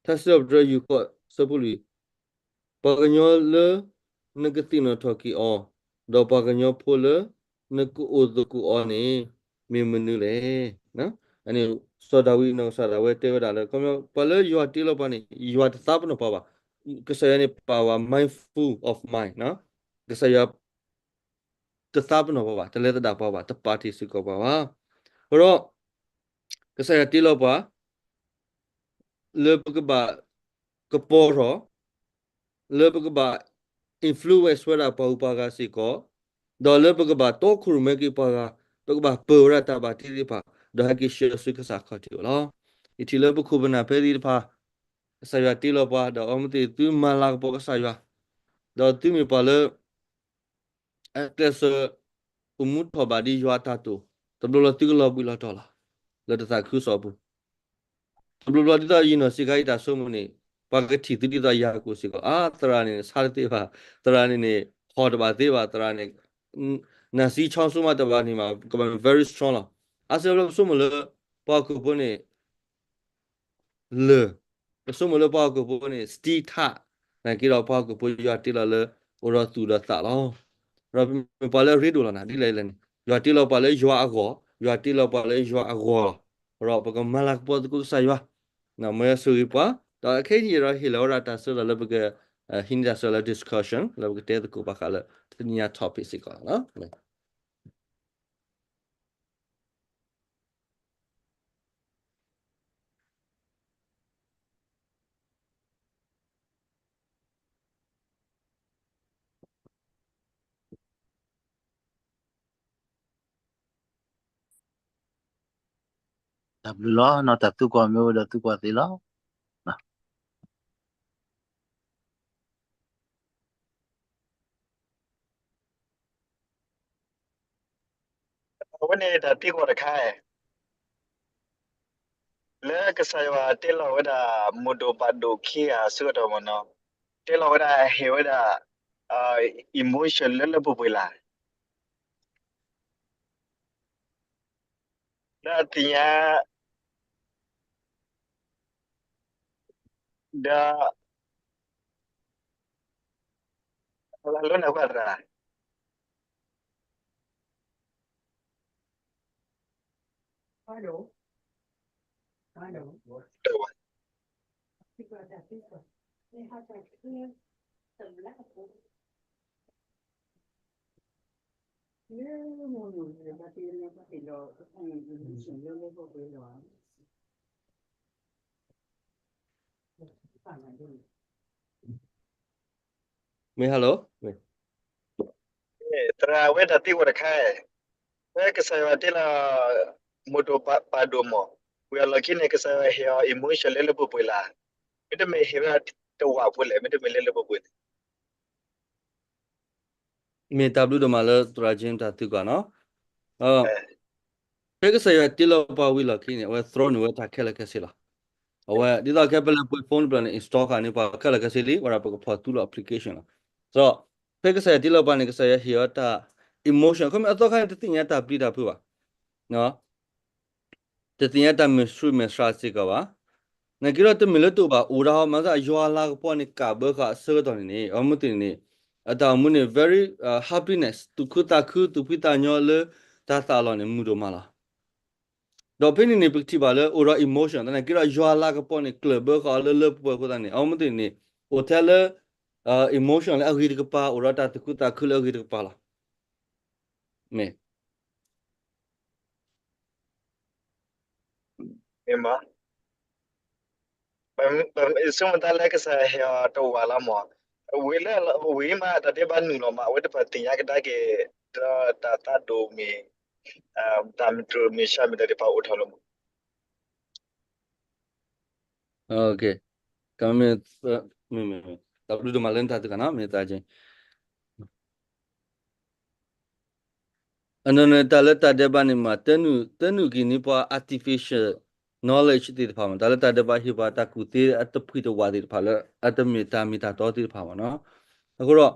ထါစံးထီၣ်ပတြၢၤ ယုၢ်ဃိး အဆၢဖိလွံၢ်, ပှၤကညီလၢနကသ့ၣ်နီၣ်ထီၣ်က့ၤအီၤ, ဒီးပှၤကညီဖိလၢနကအိၣ်သကိးအီၤန့ၣ် မ့ၢ်မနုၤလဲၣ်. အန့ၣ် စီၤဒၤဝံးနီၢ်ကစၢ်ဒၣ်ဝဲတဲဝဲဒၣ်လၢ ခီပညီ ပှၤလၢယွၤတ့လီၤပှၤန့ၣ် ယွၤတသးပနီၣ်ပှၤဘၣ်. ကစၢ်ယွၤန့ၣ် ပာ်ဝဲ mindful of mind နီၤ. ကစၢ်ယွၤ တသးပနီၣ်ပှၤဘၣ်, တလဲၤသဒၣ်ပှၤဘၣ်, တပာ်တ့ၢ်စ့ၢ်ကီးပှၤဘၣ်. အဃိဒီး ကစၢ်ယွၤတ့လီၤပှၤ လၢပကဘၣ်ကပီၤထီၣ်, လၢပကဘၣ် influence ဝဲဒၣ်ပှၤဂုၤပှၤဂၤစ့ၢ်ကီး, ဒီးလၢပကဘၣ်တီခိၣ်ရိၣ်မဲက့ၤပှၤဂၤ, ပကဘၣ်ပၢၤဝဲဒၣ်တၢ်ဘၣ်တ့သ့ၣ်တဖၣ်, ဒီးဟဲက့ၤဆှၢဆူကစၢ်ခီၣ်ထံးအအိၣ်လီၤ. ယထံၣ်လၢပခိၣ်ပနၢ်ဖဲသ့ၣ်တဖၣ် ကစၢ်ယွၤတ့လီၤပှၤ, ဒီးအဝဲသ့ၣ်သုမၤလၤကပီၤကစၢ်ယွၤ, ဒီးသုမ့ၢ်ပှၤလၢ အကျဲးစၢးအိၣ်မူထီၣ်ဘၣ်ဒ်ယွၤအတၢ်တိာ်, တဘျီဘျီသုကလီၤဘှံးလီၤတီၤလီၤ, လၢတၢ်သးခုကစီၣ်အပူၤ, တဘျီဘျီဒ်သိးယနီၢ်စ့ၢ်ကီးယတၢ်ဆိကမိၣ်န့ၣ် ပှၤကထံၣ်သုဒ်သိးယၤကိာ်စ့ၢ်ကီး, အါ သရၣ်န့ၣ် ဆါတသ့ဘၣ်, သရၣ်န့ၣ်န့ၣ် ဟီၣ်တဘၣ်သ့ဘၣ်, သရၣ်န့ၣ် နၢ်စံဆီဆိမးတဘၣ်န့ၣ်မး ကဘၣ် very strong လီၤ. အါစၢၤလၢပဆိကမိၣ်လၢ ပှၤဟီၣ်ခိၣ်ဖိန့ၣ် လၢာ်, ပဆိကမိၣ်လၢပှၤဟီၣ်ခိၣ်ဖိန့ၣ် စတံထး, နာ်က့ဒီးပှၤဟီၣ်ခိၣ်ဖိယွၤတ့လီၤလၢ အိၣ်ဒီးသူၣ်ဒီးသးလီၤ. ဒီးမ့ၢ်ပှၤလၢအရ့ဒိၣ်လီၤနၤ ဒ်လဲၣ်လဲၣ်န့ၣ် ယွၤတ့လီၤပှၤလၢယွၤအဂီၢ်, ယွၤတ့လီၤပှၤလၢယွၤအဂီၢ်လီၤ. ဒီးပကမၤလၤကပီၤသကိးကစၢ်ယွၤ, မ်ယွၤဆိၣ်ဂ့ၤပှၤ, ဒီးခဲအံၤယဒီးဟ့ၣ်လီၤဝဲဒၣ်တၢ်ဆၢလီၤလၢပက ဟံးန့ၢ်တၢ်ဆၢလီၤ discussion လၢပကတဲသကိးဘၣ်ဃးလၢ တနံၤညါ topic စ့ၢ်ကီးလီၤ. တၢ်ဘျုးလီၤ, နီၢ်တၢ်သံကွၢ်မ့ၢ်အိၣ်ဒီးသံကွၢ်သ့လီၤ. အဝဲန့ၣ်တၢ်သံကွၢ်တခါ, လၢကစၢ်ယွၤတ့လီၤဝဲဒၣ် မိၢ်ဒိၣ်ပၢ်ဒိၣ်ခံဂၤအဆၢကတီၢ်မ့ၢ်နီၤ, တ့လီၤဝဲဒၣ်ဟ့ၣ်ဝဲဒၣ် emotion လၢလၢပှဲၤပှဲၤလၢ် လၢအသ့ၣ်ညါ ဒီး လၢနကွၢ်သရၣ် မ့ၢ် hello မ့ၢ် သရၣ်ဝဲတၢ်သံကွၢ်တခါ, ဖဲကစၢ်ယွၤတ့လီၤ မိၢ်ဒိၣ်ပၢ်ဒိၣ်မး, ဝံၤအလီၢ်ခံန့ၣ် ကစၢ်ယွၤဟ့ၣ်အီၤ emotion လၢလၢပှဲၤပှဲၤလၢ်, မ့တမ့ၢ်ဟ့ၣ်ဝဲဒၣ်တဝးဖိလဲၣ်, မ့တမ့ၢ်လၢလၢပှဲၤပှဲၤန့ၣ် မ့ၢ်တၢ်ဘျုးဒိၣ်မးလၢသရၣ် James တၢ်သံကွၢ်နီၤ. ဖဲကစၢ်ယွၤတ့လီၤပှၤဝံၤလီၢ်ခံန့ၣ် အဝဲ throne န့ၢ်ဝဲတၢ်ခဲလၢာ်ခဲဆ့လီၤ. အဝဲ ဒ်သိးခဲပလဲၤပှ့ၤ phone တဖျၢၣ်န့ၣ် install ဃာ်န့ၢ်ပှၤခဲလၢာ်ခဲဆ့လံ, ဝဲဒၣ်ပကဖီၣ်သူလီၤ application လီၤ. ဒီး ဖဲကစၢ်ယွၤတ့လီၤပှၤန့ၣ် ကစၢ်ယွၤဟ့ၣ်အီၤတၢ် emotion ခီမ့ၢ်အသီခါန့ၣ် တသ့ၣ်ညါတၢ်ပျံၤတၢ်ဖုးဘၣ် တသ့ၣ်ညါတၢ်မဲာ်ဆှုမဲာ်ဆှးစ့ၢ်ကီးဘၣ်. နာ်က့ဒီးတမ့ၢ်လၢတအိၣ်ဘၣ် အိၣ်ဒၣ်ဟီ မၤသးယွၤလၤကပီၤန့ၣ် ကးဘၢဃာ်အဆၢကတီၢ်န့ၣ်န့ၣ် အမ့ၢ်သ့ၣ်န့ၣ် အတၢ်အိၣ်မူန့ၣ် very happiness သူၣ်ခုသးခု သူၣ်ဖှံသးညီလၢတၢ်သးလီၢ်န့ၣ် မုာ်ဒိၣ်မးလီၤ. ဒီးဖဲန့ၣ်န့ၣ် ပကထံၣ်ဘၣ်လၢအိၣ်ဒီး emotion သနာ်က့ဒီး ယွၤလၤကပီၤန့ၣ် ကျၢၢ်ဘၢဃာ်အီၤလၢလၢပှဲၤပှဲၤအဃိသတးန့ၣ် အမ့ၢ်သ့ၣ်န့ၣ် အိၣ်ထဲလၢ emotion လၢအဂ့ၤတကပၤ အိၣ်ဒီးတၢ်သူၣ်ခုသးခုလၢအဂ့ၤတကပၤလီၤ. မ့ၢ် မ့ၢ်မး ပဆိကမိၣ်တၢ်လၢကစၢ်ယွၤဟ့ၣ်အီၤတဝးလီၤမး, ဝံၤလၢ ဝံၤမး တၢ်ဒဲးဘးနုာ်လီၤမး အဝဲတဖၣ်သ့ၣ်ညါကဒါက့ၤ ဒီးတၢ်သးဒိၣ်မ့ၢ် တၢ်မ့ၢ်တြူးမ့ၢ်ဆါမ့ၢ်တၢ်တဖၣ်အိၣ်ထီၣ်လီၤမး. တၢ်ဘျုးဒိၣ်မးလၢနတၢ်သံကွၢ်နီၤ မ့ၢ်သးက့ အနီၢ်နီၢ် တၢ်လၢတၢ်ဒဲးဘးန့ၣ်မး တနုာ်က့ၤန့ၢ်ပှၤ artificial knowledge သ့ၣ်တဖၣ်မး တၢ်လၢတၢ်ဒဲးဘးဟ့ၣ်ပှၤတၢ်ကူၣ်သ့အတဖှံတဝးသ့ၣ်တဖၣ်လၢ အတမ့ၢ်တၢ်မ့ၢ်တၢ်တီသ့ၣ်တဖၣ်မးနီၤ. အဃိဒီး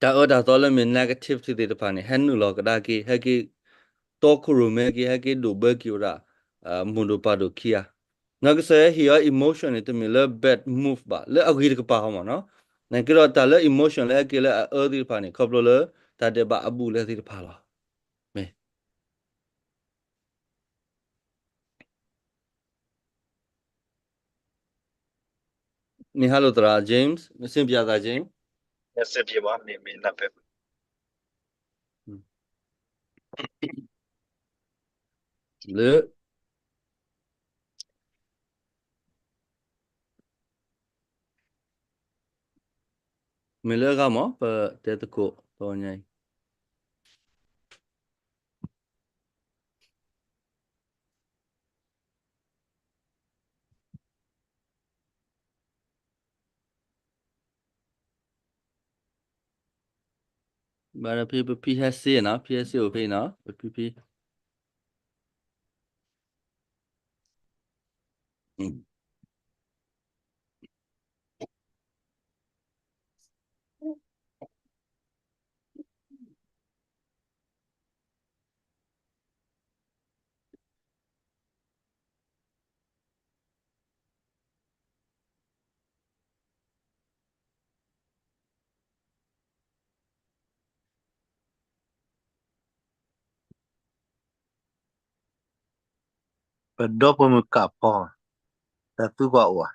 တၢ်အၢတၢ်သီလၢမ့ၢ် negative သ့ၣ်တဖၣ်န့ၣ် ဟဲနုာ်လီၤကဒါက့ၤ ဟဲက့ၤတီခိၣ်ရိၣ်မဲက့ၤ ဟဲက့ၤဒိၣ်ဘၢက့ၤဝဲဒၣ် မိၢ်ဒိၣ်ပၢ်ဒိၣ်ခံဂၤ နီၢ်ကစၢ်ယွၤဟ့ၣ်အီၤ emotion န့ၣ် တမ့ၢ်လၢ bad move ဘၣ် လၢအဂ့ၤတကပၤဟီမးနီၤ. နာ်က့ဒီးတၢ်လၢ emotion လၢဟဲက့ၤလၢအအၢသ့ၣ်တဖၣ်န့ၣ် ခီဖျိလၢတၢ်ဒဲးဘးအဘူးအလဲသ့ၣ်တဖၣ်လီၤ. မ့ၢ် မ့ၢ် hello သရၣ် James မ့ၢ်စ့ၢ်ပၠးသး James လၢ မ့ၢ်လၢအဂၤမး ပတဲသကိးတညါအံၤ ဘၣ်ဒီးဖဲပဖံဟဲစ့နီၤ ဖံဟဲစ့အိၣ်ဖဲအံၤနီၤ ပဖံဖံ အ ပဒီပုၢ်မုၣ်ကးဖီ, တၢ်သူကွၢ်အိၣ်ဧါ.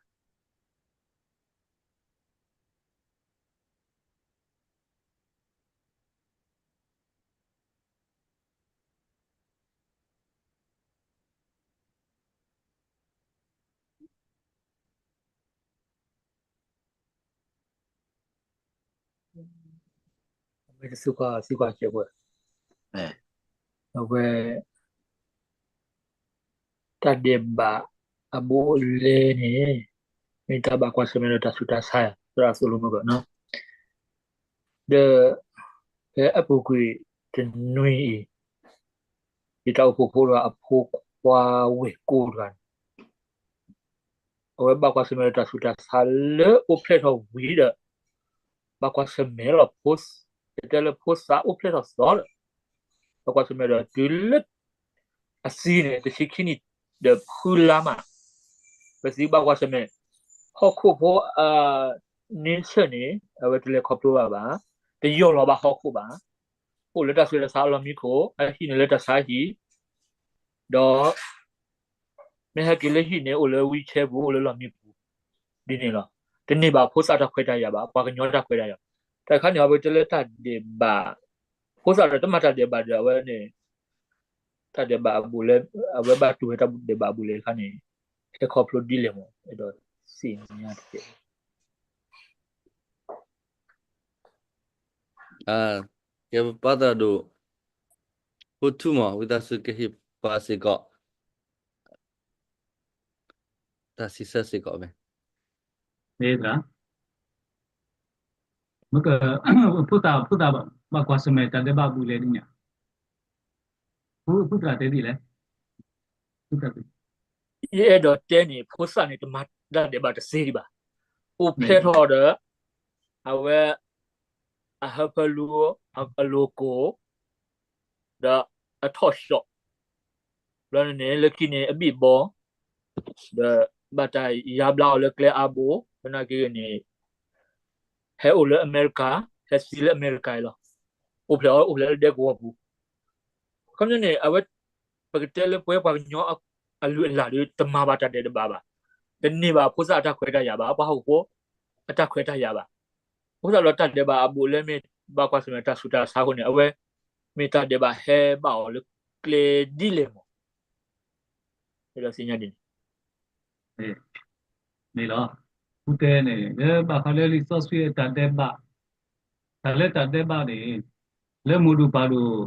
အဝဲတသံကွၢ် သံကွၢ်စဲးဖိ, အဝဲ တၢ်ဒဲးဘးအဘူးအလဲန့ၣ် မ့ၢ်တၢ်ဘၣ်ကွၢ်ဆၢၣ်မဲာ်ဒီးတၢ်ဆူးတၢ်ဆါ သရၣ်သိၣ်လိမိၣ်ကီး, ဒီး ဖဲအပူၤကွံာ်တနွံအံၤ ယတၢ်အိၣ်ဖှိၣ်ဖိတဂၤအဖိခွါဝဲၢ်ကိတဂၤန့ၣ် အဝဲဘၣ်ကွၢ်ဆၢၣ်မဲာ်ဒီးတၢ်ဆူးတၢ်ဆါလၢအိၣ်ဖျဲၣ်ထီၣ်ဝံၤဒီး ဘၣ်ကွၢ်ဆၢၣ်မဲာ်လီၤဖိ, ယတဲလၢဖိသၣ်အိၣ်ဖျဲၣ်ထီၣ်သီဒီး ဘၣ်ကွၢ်ဆၢၣ်မဲာ်ဒီးတုၤလၢ အသံန့ၣ် တဆံခံနံၣ်ဒီးဖုလါမး, ပသံဘၣ်ကွၢ်ဆၢၣ်မဲာ် ဟီၣ်ခိၣ်ဖိ အ nature န့ၣ် အဝဲတလဲၤခီဖျိဘၣ်ဘၣ်, တယီၢ်လီၤဘၣ်ဟီၣ်ခိၣ်ဘၣ်, အိၣ်လၢတၢ်ဆူးတၢ်ဆါအလီၢ်မံခိၣ်, အဟံၣ်န့ၣ်လၢတၢ်ဆါဟံၣ်, ဒီး မ့ၢ်ဟဲက့ၤလၢဟံၣ်န့ၣ် အိၣ်လၢ wheelchair ပူၤ အိၣ်လၢလီၢ်မံပူၤ ဒ်န့ၣ်လီၤ. တန့ၢ်ဘၣ်ဖိသၣ်တၢ်ခွဲးတၢ်ယာ်ဘၣ်, ပှၤကညီတၢ်ခွဲးတၢ်ယာ်, တၢ်တခါန့ၣ် အဝဲတဲလၢတၢ်ဒဲးဘး, ဖိသၣ်ဒီးတမၤတၢ်ဒဲးဘးဒီးအဝဲန့ၣ် တၢ်ဒဲးဘးအဘူးလဲ, အဝဲဘၣ်တူၢ်ဝဲတၢ်ဒဲးဘးအဘူးလဲတခါန့ၣ် ဟဲခီဖျိဒ်လဲၣ်မး, အဲၣ်ဒိးသ့ၣ်ညါတက့ၢ်. ကဲပၢ်သရၣ်ဒိၣ်, ဖိထူမး ဝံသးစူၤကဟ့ၣ်ပှၤစ့ၢ်ကီး တၢ်စံးဆၢစ့ၢ်ကီးမ့ၢ်, မ့ၢ်သရၣ်, မ့ၢ်က ဖိသၣ် ဖိသၣ်ဘၣ်ကွၢ်ဆၢၣ်မဲာ်တၢ်ဒဲးဘးအဘူးလဲဒ်န့ၣ်, ဖိသၣ်တဲဒ်လဲၣ်, ယအဲၣ်ဒိးတဲန့ၣ် ဖိသၣ်န့ၣ် တမၤတၢ်ဒဲးဘးတသ့ဒံးဘၣ်, အိၣ်ဖျဲၣ်ထီၣ်ဒီး အဝဲ အဟၢဖၢလူ အလိၤကိၣ် ဒီးအထီၣ်ဆှီၣ်, ဘျီန့ၣ် လၢခံန့ၣ် အဘံၣ်ဘီ, ဒီးဘၣ်တၢ်ယါဘျါအီၤလၢကျဲအါဘိ, သနာ်က့န့ၣ် ဟဲအိၣ်လၢအမဲရကၤ, ဟဲသံလၢအမဲရကၤအံၤလီၤ. အိၣ်ဖျဲၣ်အီၤ အိၣ်ဖျဲၣ်လၢဒဲကဝီၤပူၤ, ခီပညီန့ၣ် အဝဲ ပကတဲလၢပဝဲပှၤကညီအလုၢ်အလၢ်ဒီး တမၤဘၣ်တၢ်ဒဲးတဘးဘၣ်, တန့ၢ်ဘၣ်ဖိသၣ်အတၢ်ခွဲးတၢ်ယာ်ဘၣ်, ပှၤဟီၣ်ခိၣ်ဖိအတၢ်ခွဲးတၢ်ယာ်ဘၣ်. အဃိသတးဒီးတၢ်ဒဲးဘးအဘူးအလဲမ့ၢ်ဘၣ်ကွၢ်ဆၢၣ်မဲာ်တၢ်ဆူးတၢ်ဆါအဃိန့ၣ် အဝဲမ့ၢ်တၢ်ဒဲးဘးဟဲဘၣ်အီၤလၢကျဲဒ်လဲၣ်မး, အဲၣ်ဒိးသ့ၣ်ညါဒ်န့ၣ် မ့ၢ်လီၤ. ဃုတဲန့ၣ် လၢဘၣ်ဃးလၢလံာ်စီဆှံအတၢ်ဒဲးဘး, တၢ်လၢတၢ်ဒဲးဘးန့ၣ် လၢမိၢ်ဒိၣ်ပၢ်ဒိၣ်